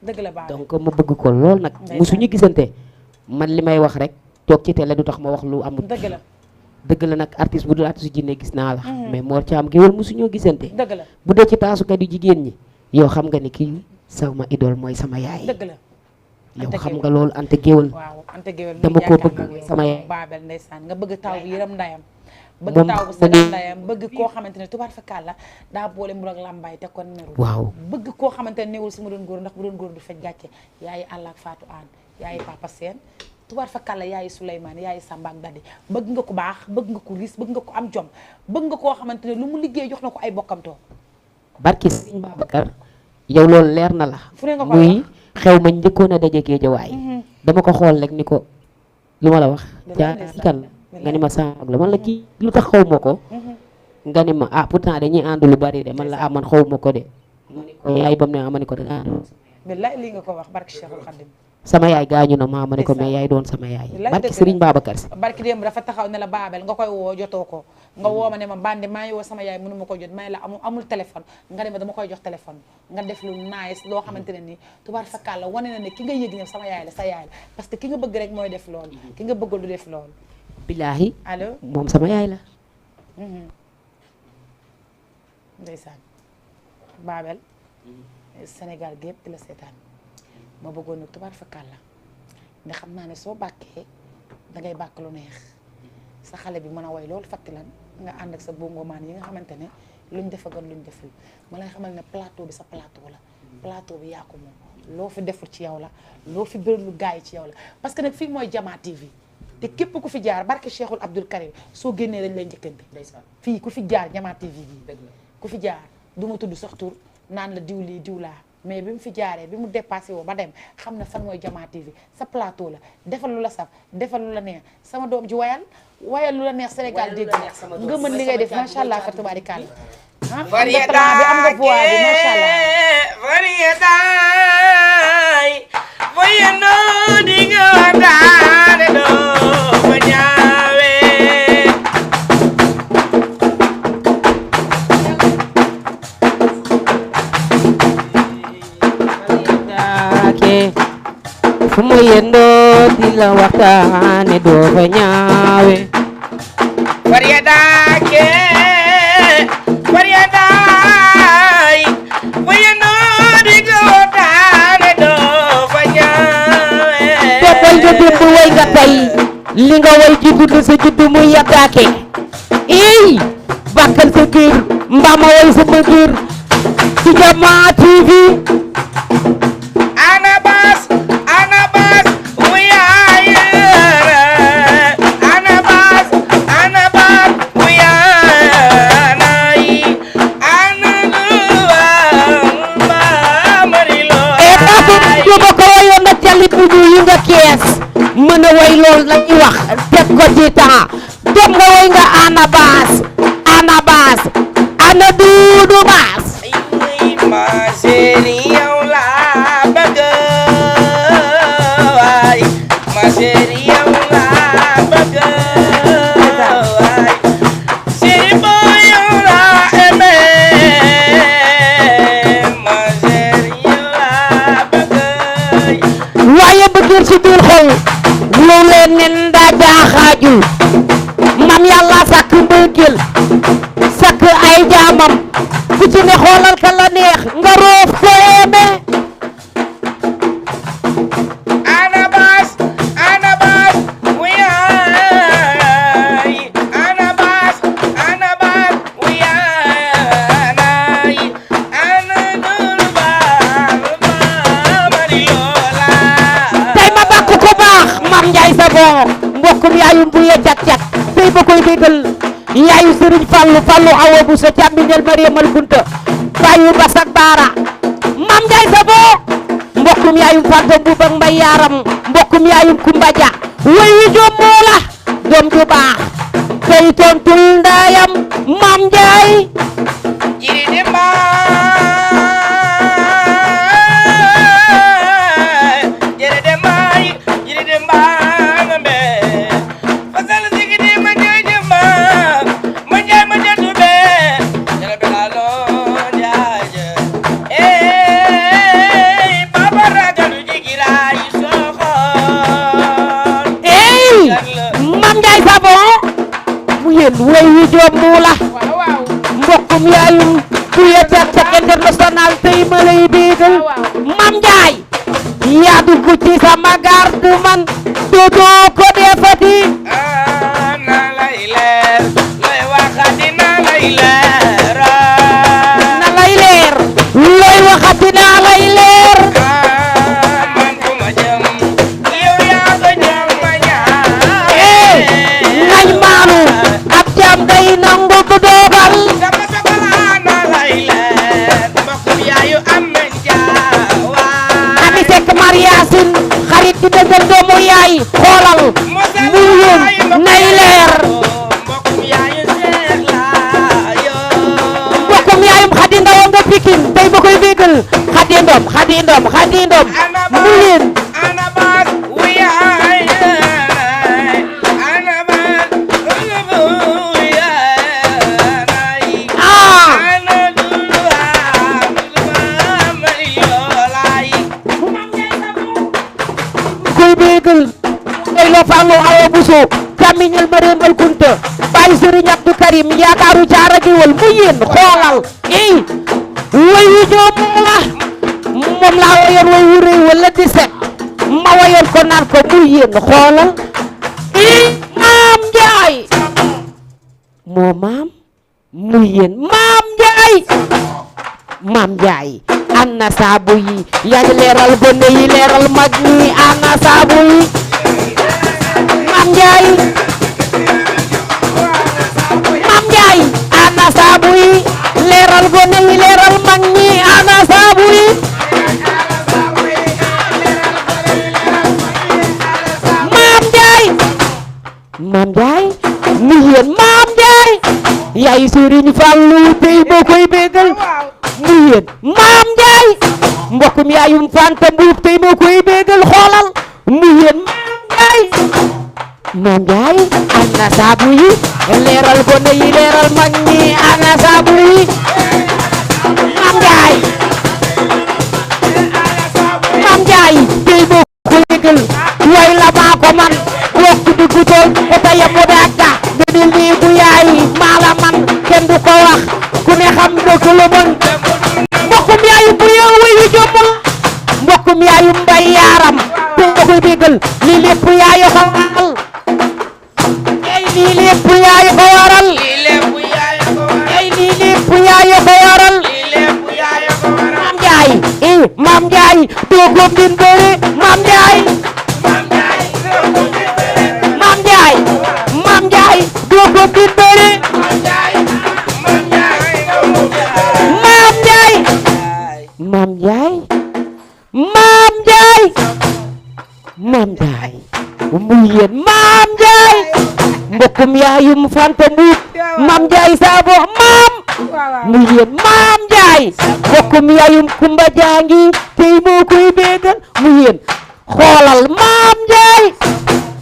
dëgg la Babel donc ma bëgg ko lool nag Ndeysaan. musuñu gisante man li may wax rek toog ci télé du tax ma wax lu amul dëgg la dëgg la nag artiste bu dul artiste jinne gis naa la mais Mor Thiam géwél musuñoo gisante dëgg la bu dee ci taasukat yu jigéen ñi yow xam nga ni kii sama idole mooy sama yaay dëgg la yow Anta xam Géwél. nga loolu ante géwél waaw ante géwél muy dama koo bëgg jàkkaarloo yow. sama yaay. Babel ndeysaan nga bëgg taw bi yëram ndayam bëgg Moom taw bu ma sagal ne- ndayam bëgg koo xamante ne tubaar fa kàlla daa boole mu ak làmbaay te kon nerul waaw bëgg koo xamante ne newul si mu doon góor ndax bu doon góor du fej gàcce yaayi àlla ak Fatou Anne yaayi Papa Seen tubaar fa kàlla yaayi Souleymane yaayi Samba ak Dadi bëgg nga ko baax bëgg nga ko riis bëgg nga ko am jom bëgg nga koo xamante ne lu mu liggéey jox na ko ay bokkamtoo barki Sëriñ Babacar yow loolu leer na la fu ne nga ko muy xew ma njëkkoon a daje Géejawaay dama ko xool rek ni ko lu ma la wax Bilaay jaa ndeysaan. kan nga ni ma sama mag la man la kii lu tax xaw ma ko nga ni ma ah pourtant dañuy ànd lu bari de man la ah man xaw ma ko de ma ni ko yaay bam ne ma ni ko da billaay lii nga ko wax barki Cheikhul Khadim sama yaay gaañu na ma ni ko mais Ndeysaan. yaay doon sama yaay Bilaay barki dëgg la. Sëriñ Babacar Si barki démb dafa taxaw ne la Babel nga koy woo jotoo ko nga woo ma ne ma bandi maa ngi woo sama yaay mënu ma ko jot may la amul téléphone nga ne ma dama koy jox téléphone nga def lu nice loo xamante ne nii tubaar fakkaal la wane na ne ki nga yëg ne sama yaay la sa yaay la parce que ki nga bëgg rek mooy def loolu ki nga bëggul du def loolu billaahi allo moom sama yaay la ndeysaan Babel Sénégal gépp di la seetaan ma bëggoon nag tubaar fakkaal la nga xam naa ne soo bàkkee dangay bàkk lu neex sa xale bi mën a woy loolu fàtti lan nga ànd ak sa bongomaan yi nga xamante ne luñ defa gën luñ deful ma lay xamal ne plateau bi sa plateau la plateau bi yaa ko moom loo fi deful ci yow la loo fi bërilu gars yi ci yow la parce que nag fii mooy Jama TV te képp ku fi jaar barke Cheikhul Abdoul Karim soo génnee dañ lay njëkkante fii ku fi jaar Jama TV bi ku fi jaar du ma tudd sax tur naan la diw lii diw laa mais bi mu fi jaaree bi mu dépassé woo ba dem xam na fan mooy Jama TV sa plateau la defal lu la saf defal lu la neex sama doom ji wayal lu la neex Sénégal dégg nga mën li ngay def macha allah fa tubaarikàlla ah am nga talent bi am nga voix bi macha allah daake fu mu yendoo di la waxtaane doo fa ñaawe teppal ja démb way nga tey li nga way ji dund sa juddu mu yaddaake ey bàkkal sa kër mbaa ma way sama kër ci Jama TV ba ko wayoon na calit bu ñu yi nga kees mën a way lool la ñuy wax teg ko ci temps dem nga way nga ana baas ana duudu baas waaye bëggeel ci biir xol lu leen nen daa jaaxaaju mam yàlla sàkk mbëggeel mbokkum yaayum bu ya cak-cak tey ba koy bégal yaayu sëriñ Fallu awa bu sa càmmiñal Mariamal Kunta bayu basak baara Mam Njaay Savon mbokkum yaayum Fanta Mbuub ak Mbay Yaaram mbokkum yaayum Kumba Ja way wi jom moo la doom ju baax tey tontul ndayam Mam Njaay jiri demba ngambe fasal sigidi ma njaay demba ma njaay ma jatu be jere bela lo njaay baba ragalu jigira yi soxor Mam Njaay Savon mu yéen way wi jom moo la mbokkum yaayum bu ya cak-cak international tey ma lay bégal Mam Njaay yaa dugg ci sama garde man dootoo ko defati na lay leer looy waxati na lay leer na lay leer looy waxati na lay leer man fu ma jëm yow yaa ko jëm ma ñaan nañ maanu ab jam day nangu bu dogal sama sokola na lay leer mbokkum yaayu am nañ jaawa Ami Sekk Mariasin xarit di dëggal doomu yaay xoolal mu yéen nay leer mbokkum yaayu seex la yoo mbokkum yaayum Xadi Ndaw nga Pikin tey ba koy bégal Xadi Ndom mu yéen ana baas wuyaay ana baas wuyaay ana dulwa maliyolay koy bégal ay lo Fallu awa buso càmmiñal Mariamal Kunta Baay Sëriñ Abdou Karim yaakaaru caara gi wal mu yéen xoolal way wi joom la moom laa wayoon way wu rëy wala 17 ma wayoon ko naan ko mu yéen xoolal Maam Njaay moo maam mu yéen Maam Njaay Maam Njaay ana saabu yi yaa ngi leeral gone yi leeral mag ñi ana saabu yi Maam Njaay Maam Njaay ana saabu yi leeral gone yi leeral mag ñi ana saabu yi Maam Njaay Maam Njaay mu yéen Maam Njaay yaay Sëriñ Fallu tey boo koy bégal mu yéen Maam Njaay mbokkum yaayum Fanta Mbuub tey boo koy bégal xoolal mu yéen Maam Njaay ana saabu yi leeral gone yi leeral mag ñi ana saabu yi Maam Njaay Maam Njaay tey boo koy bégal way la maa ko man bokk duggu tool o taya mu dagga bidil nii bu yaay maa la man kenn du ko wax ku ne xam nga ko la mën mbokkum yaayum bu yow way wi jomm mbokkum yaayum Mbay Yaaram te nga koy bégal lii lépp yaayo ko waral lii lépp yaayo ko waral lii lépp yaayo ko waral Maam Njaay Maam Njaay doogom din bëre Maam Njaay Maam Njaay doogom din bëre Maam Njaay Maam Njaay mu yéen Maam Njaay mbokkum yaayum Fanta Mbuub Maam Njaay Savon maam mu yéen Maam Njaay mbokkum yaayum Kumba Jaangi tey moo koy bégal mu yéen xoolal Maam Njaay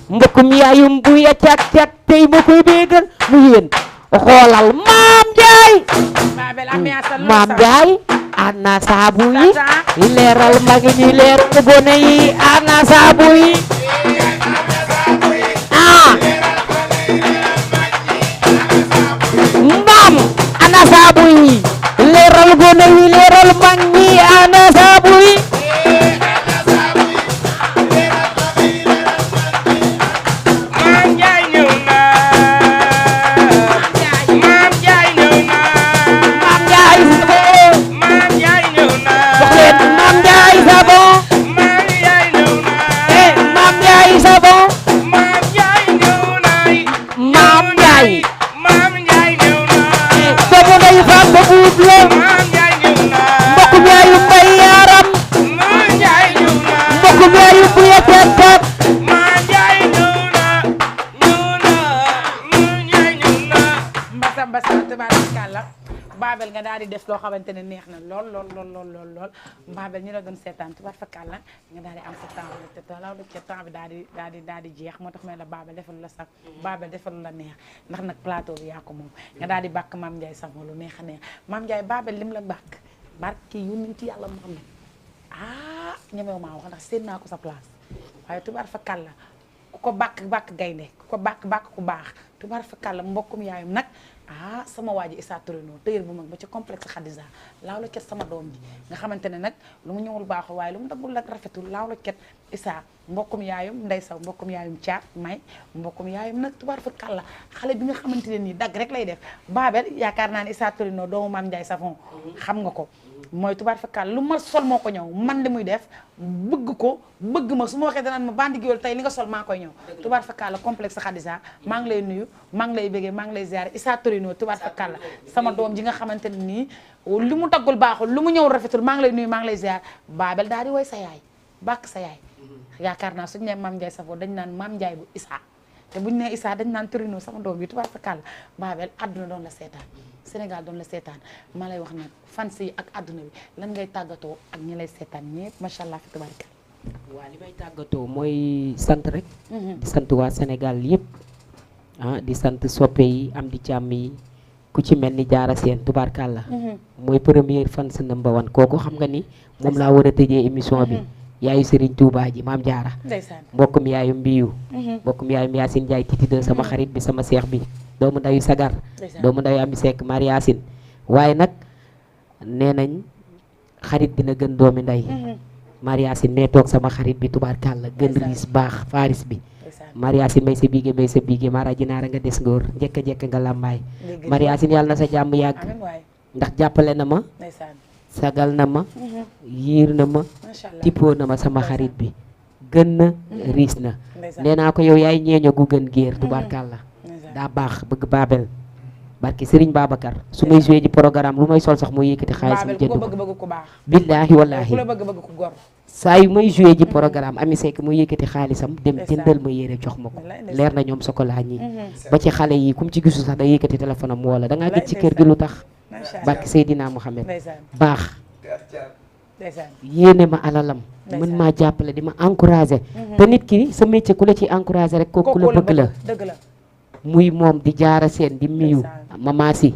mbokkum yaayum bu ya cak-cak tey moo koy bégal mu yéen xoolal Maam Njaay Maam Njaay ana saabu yi leeral mag ñi leeral gone yi ana saabu yi mbaam ana saabu yi leeral gone yi leeral mag ñi ana saabu yi Maam Njaay ñëw na Maam Njaay ñëw na Maam Njaay Savon Maam Njaay ñëw na wax leen Maam Njaay Savon Maam Njaay ñëw na Maam Njaay Savon Maam Njaay ñëw nga daal di def loo xamante ne neex na lool Babel ñu la doon seetaan tubaab fakkaat la nga daal di am sa temps bi te law ca temps bi daal di jeex moo tax may la Babel defalu la sax Babel defalu la neex ndax nag plateau bi yaa ko moom nga daal di bàkk Mame Ndiaye Savon lu neex a neex Mame Ndiaye Babel lim la bàkk barki yónni ci yàlla Muhammad ñemew maa wax ndax seen naa ko sa place waaye tubaab fakkaat la ku ko bàkk gaynde ku ko bàkk ku baax tubaar fakal la mbokkum yaayum nag sama waa ji Issa Torino tëyër bu mag ba ca complexe Khadija laaw la cet sama doom ji nga xamante ne nag lu mu ñëwul baaxul waaye lu mu daggul nag rafetul laaw la cet Issa mbokkum yaayum Ndey Saw mbokkum yaayum Caat May mbokkum yaayum nag tubaar fakal la xale bi nga xamante ne nii dagg rek lay def Babel yaakaar naa ne Issa Torino doomu Mame Ndiaye Savon xam nga ko mooy tubaar fakal lu ma sol moo ko ñëw man li muy def bëgg ma su ma waxee danaan ma bandi géwél tey li nga sol maa koy ñëw tubaar fakal la complexe Khadija maa ngi lay nuyu maa ngi lay bégee maa ngi lay ziare Issa Torino tubaar fakal la sama doom ji nga xamante ne nii lu mu taggul baaxul lu mu ñëw rafetul maa ngi lay nuyu maa ngi lay ziare Babel daal di woy sa yaay bàkk sa yaay yaakaar naa suñu nee Mame Ndiaye Savon dañ naan Mame Ndiaye bu Issa te buñu nee Issa dañ naan Torino sama doom bi tubaar fakal la Babel àdduna doon la seetaan Sénégal doon la seetaan ma lay wax nag fans yi ak àdduna bi lan ngay tàggatoo ak ñi lay seetaan ñëpp macha allah fi tabaraka. waaw li may tàggatoo mooy sant rek. di sant waa Sénégal yëpp. di sant soppe yi am di jàmm yi ku ci mel ni Jaara Seen tubaarkàlla. mooy première fans number one kooku xam nga ni moom laa war a tëjee émission bi. yaayu Serigne Touba ji maam Jaara. mbokkum yaayu Mbiyu. mbokkum yaayu Yacine Ndiaye titi de sama xarit bi sama seex bi. doomu ndayu sagar doomu ndayu ami sekk Mariasin waaye nag nee nañ xarit dina gën doomi nday Mariasin mais toog sama xarit bi tubaarkàlla gën riis baax faris bi Mariasin may sa biige mara jinaara nga des ngóor njëkk nga làmbaay Mariasin yàlla na sa jàmm yàgg ndax jàppale na ma sagal na ma yiir na ma tippoo na ma sama xarit bi gën na riis na nee naa ko yow yaay ñeeño gu gën géer tubaarkàlla daa baax bëgg Babel barki Serigne Babacar su may joué ji programme lu may sol sax mooy yëkkati xaalisam jënd ko billaahi wallaahi saa yu may joué ji programme Ami Seck mooy yëkkati xaalisam dem jëndal ma yére jox ma ko leer na ñoom sokola ñi ba ci xale yi kum ci gisu sax da yëkkati téléphone am wala dangaa gëj ci kër gi lu tax barki Seydina Mouhamed baax yéene ma alalam mën maa jàppale di ma encouragé te nit ki sa métier ku la ci encouragé rek kooku ku la bëgg la muy moom di Jaara Seen di miyu mama si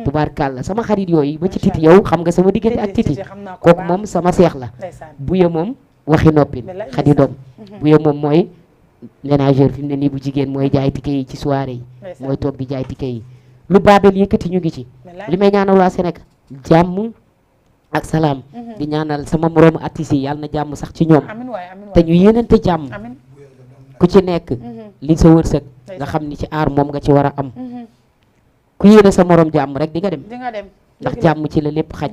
tubaarkàlla sama xarit yooyu ba ci titi yow xam nga sama diggante ak titi kooku moom sama seex la buye moom waxi noppin xadi doom buye moom mooy ménageur fi mu ne nii bu jigéen mooy jaay tike yi ci soirée yi mooy toog di jaay tike yi lu Babel yëkkati ñu ngi ci li may ñaanal waa Sénégal jàmm ak salaam di ñaanal sama moroomu artistes yi yàlla na jàmm sax ci ñoom te ñu yéenante jàmm ku ci nekk li sa wërsëg nga xam ni ci aar moom nga ci war a am ku yéene sa morom jàmm rek di nga dem ndax jàmm ci la lépp xaj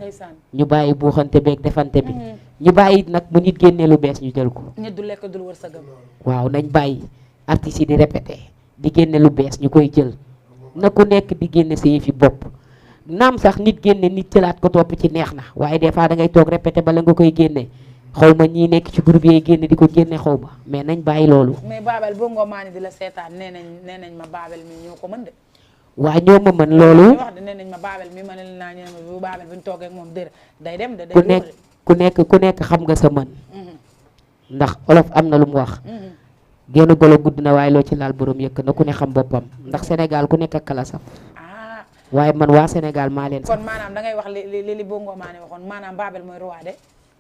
ñu bàyyi buuxante beeg defante bi ñu bàyyi nag mu nit génnee lu bees ñu jël ko nit du lekk dul wërsëgam waaw nañ bàyyi artistes yi di répété di génne lu bees ñu koy jël na ku nekk di génne sa yëfi bopp naam sax nit génne nit jëlaat ko topp ci neex na waaye des fois da ngay toog répété bala nga koy génne xaw ma ñii nekk ci groupe yi génne di ko génne xaw ma mais nañ bàyyi loolu. mais Babel boo ngoo maani di la seetaan nee nañ ma Babel mi ñoo ko mën de. waa ñoo ma mën loolu. wax de nee nañ ma Babel mi ma ne naa ñëw bu Babel bu ñu toogee ak moom dër day dem de. ku nekk xam nga sa mën. ndax olof am na lu mu wax. génn golo gudd na waaye loo ci laal borom yëkk na ku ne xam boppam ndax Sénégal ku nekk ak kala saf. waaye man waa Sénégal maa leen sax. kon maanaam da ngay wax li bongo maani waxoon maanaam Babel mooy roi de.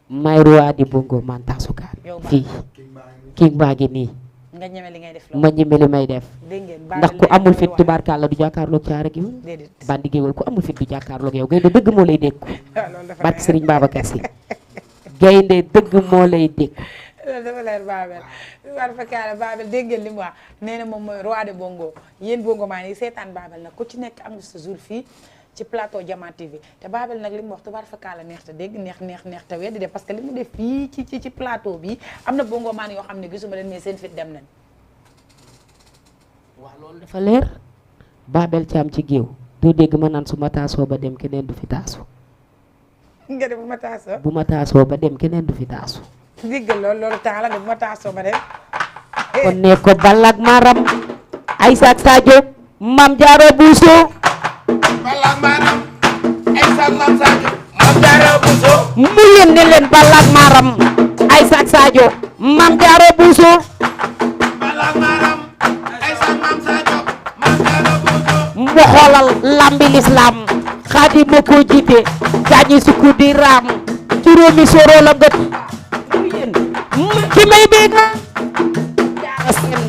may roi di bongo man taasukaan fii king baa ngi nii nga ñeme li ngay def ma ñeme li may def ndax ku amul fit tubaarkàlla du jàkkaarloog caara gi bandi géwél ku amul fit du jàkkaarloog yow gaynde dëgg moo lay dékku barke Serigne Babacar Sy gaynde dëgg moo lay dékku loolu dafa leer Babel war fa kaala Babel dégg ngeen li mu wax nee na moom mooy roi de bongo yéen bongo maa ni seetaan Babel nag ku ci nekk am nga sa jour fii ci plateau Jama TV te Babel nag li mu wax tubaar fa kaala neex te dégg neex te weddi de parce que li mu def fii ci plateau bi am na bongo maan yoo xam ne gisuma leen mais seen fit dem nañ. waaw loolu dafa leer Babel Thiam ci géew doo dégg ma naan su ma taasoo ba dem keneen du fi taasu. nga de bu ma taasoo. bu ma taasoo ba dem keneen du fi taasu. dégg loolu tax la de bu ma taasoo ba dem. kon ne ko balak maram Aïssa Sadio Mame Diarra Bousso balak maram ay sa mam Sadio mam Jaara Buso mu yéen ne leen Balak Maram ay sak Sadio Mam Jaara Buso Balak Maram ay sa mam Sadio mam Jaara Buso mu xoolal lambi l'islam Xaadim moo ko jiite gaañi sukku di raam juróomi soro la ngët mu yéen ki may dégg Jaara Seen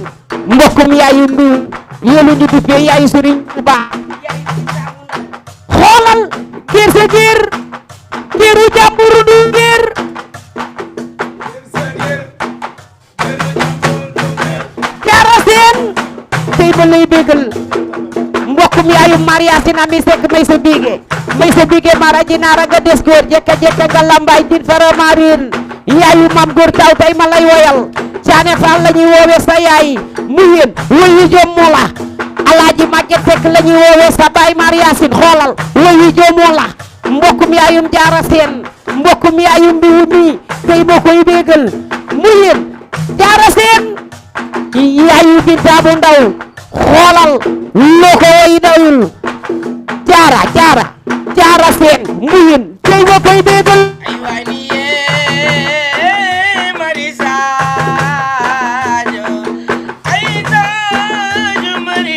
mbokkum yaayu mbiw yéelu ñu duppee yaayu Sëriñ Tuuba xoolal géer sa géer géeru jàmburu du géer Jaara Seen tey ba lay bégal mbokkum yaayu Maria Sina mi sekk may sa biige mara ji naara nga des góor jekka nga lambaay din fara marin yaayu mam góor taw tey ma lay woyal caane faal la ñuy woowe sa yaay mu yéen woyu jom moo la alaaji Maguette Seck la ñuy woowe sa baay Maria Sine xoolal woyu jom moo la mbokkum yaayum Jaara Seen mbokkum yaayum mbiwu mi tey moo koy bégal mu yéen Jaara Seen yaayu Binta bu ndaw xoolal loo ko woy dawul Jaara Seen mu yéen tey moo koy bégal ay waay ni yee Mari Sadio ay Sadio Mari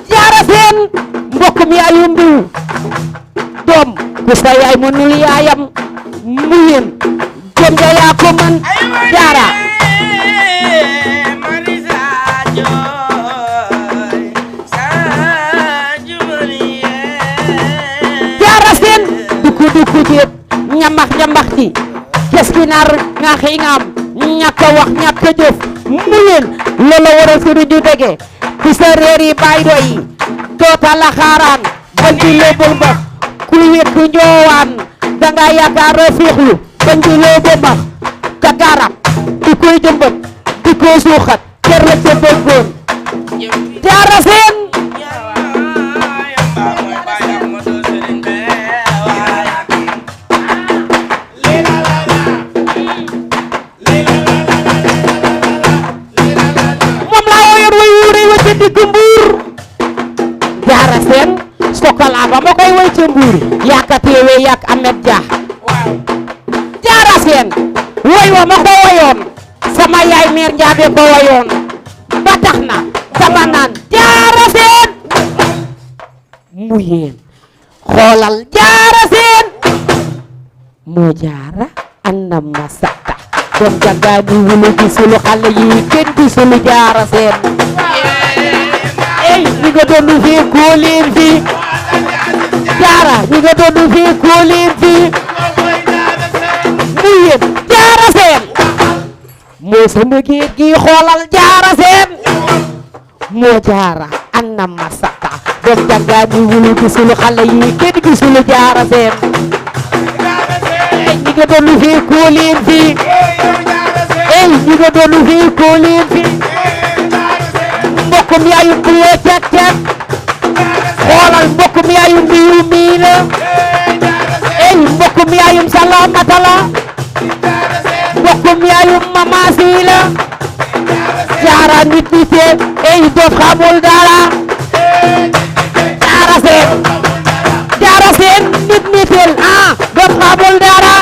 Jaara Seen mbokkum yaayu mbiw doom ku sa yaay mënul yaayam mu yéen jom ja yaa ko mën Jaara Mari Sadio Sadio Mari Jaara Seen dukku jéet ñamax ci kes ki nar nga xëy nga am ñàkk a wax ñàkk a jëf mu yéen loola waral suru ju dege ci sa réer yi bay doy toota la xaaraan ban di léebal ba kuy wekk njoowaan danga yaakaar a fiixlu ban di léebal ba ka garab di koy jëmbat di koy suuxat ker la ca bëggoon Jaara Seen moom laa woyoon way wuure wa ca digg Mbuur Jaara Seen sokola ba ma koy way ca Mbuur yaaka teewe yaak Amet Dia Jaara Seen way wa ma ko wayoon sama yaay meer Njaabe ko wayoon ba tax na dama naan Jaara Seen mu yéen xoolal Jaara Seen moo jaara anna ma sakka doom jàngaani wulu gisulu xale yi kenn gisulu Jaara Seen ey ñi nga doon fii kóoleen fii Jaara ñi nga doon fii kóoleen fii mu yéen Jaara Seen moo sama géej gi xoolal Jaara Seen moo jaara anna ma sakka doom jàngaani wulu gisulu xale yi kenn gisulu Jaara Seen ñi nga doon fii kóoleen fii ey ñi nga doon fii kóoleen fii mbokkum yaayum bu lee cek xoolal mbokkum yaayum mbiyu mii la ey mbokkum yaayum Salamata la mbokkum yaayum Mama Si la Jaara nit nite ey dof xamul dara Jaara Seen nit nitel dof xamul dara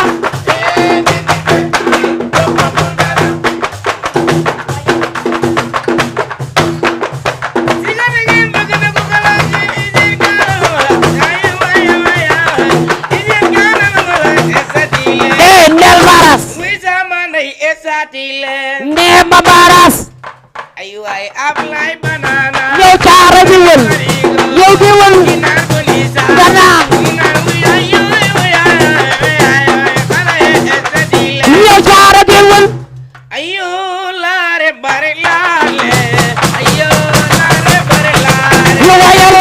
Ndel Baras Ndemba Baras ay waay Ablaay Banana yow caara di wël yow di wël nga naan yow caara di wël ayo laare bare laale ayo laare bare laale yow wayal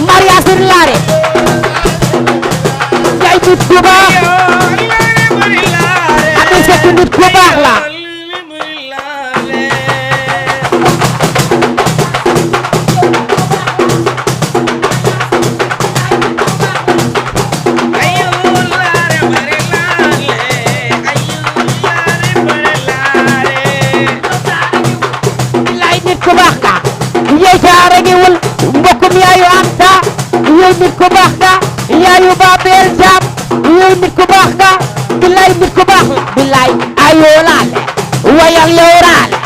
Maria Sine laare yaay nit ku baax Ami Sekk nit ku baax la yaayu Anta yow nit ku baax nga yaayu Babel Jam yow nit ku baax nga billaay nit ku baax billaay ayoo laale wayal yow raale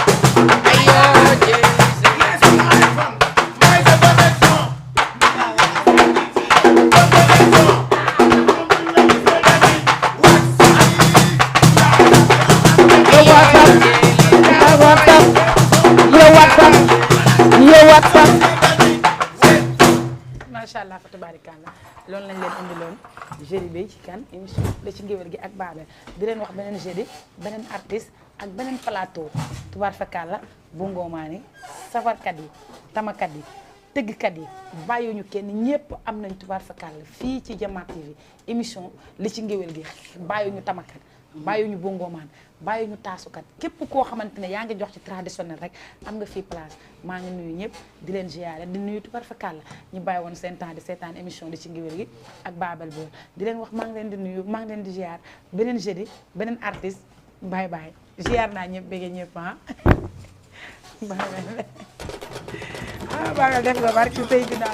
macha allah fa tabaarikàlla loolu lañ leen indiloon jeudi bi ci kan émission la ci ngéwél gi ak Babel di leen wax beneen jeudi beneen artiste ak beneen plateau tubaar fakàlla bu ngoomaani safarkat yi tamakat yi tëggkat yi bàyyiwuñu kenn ñëpp am nañ tubaar fakàlla fii ci Jama TV émission li ci ngéwél gi bàyyiwuñu tamakat bàyyiwuñu bongoomaan bàyyiwuñu taasukat képp koo xamante ne yaa ngi jox ci traditionnel rek am nga fii place maa ngi nuyu ñëpp di leen ziyaare di nuyu tubaar fakàlla ñu bàyyi woon seen temps di seetaan émission li ci ngéwél gi ak Babel Bool di leen wax maa ngi leen di nuyu maa ngi leen di ziyaar beneen jeudi beneen artiste bye bye ziyaar naa ñëpp bëggee ñëpp ah Babel def nga barki Seydina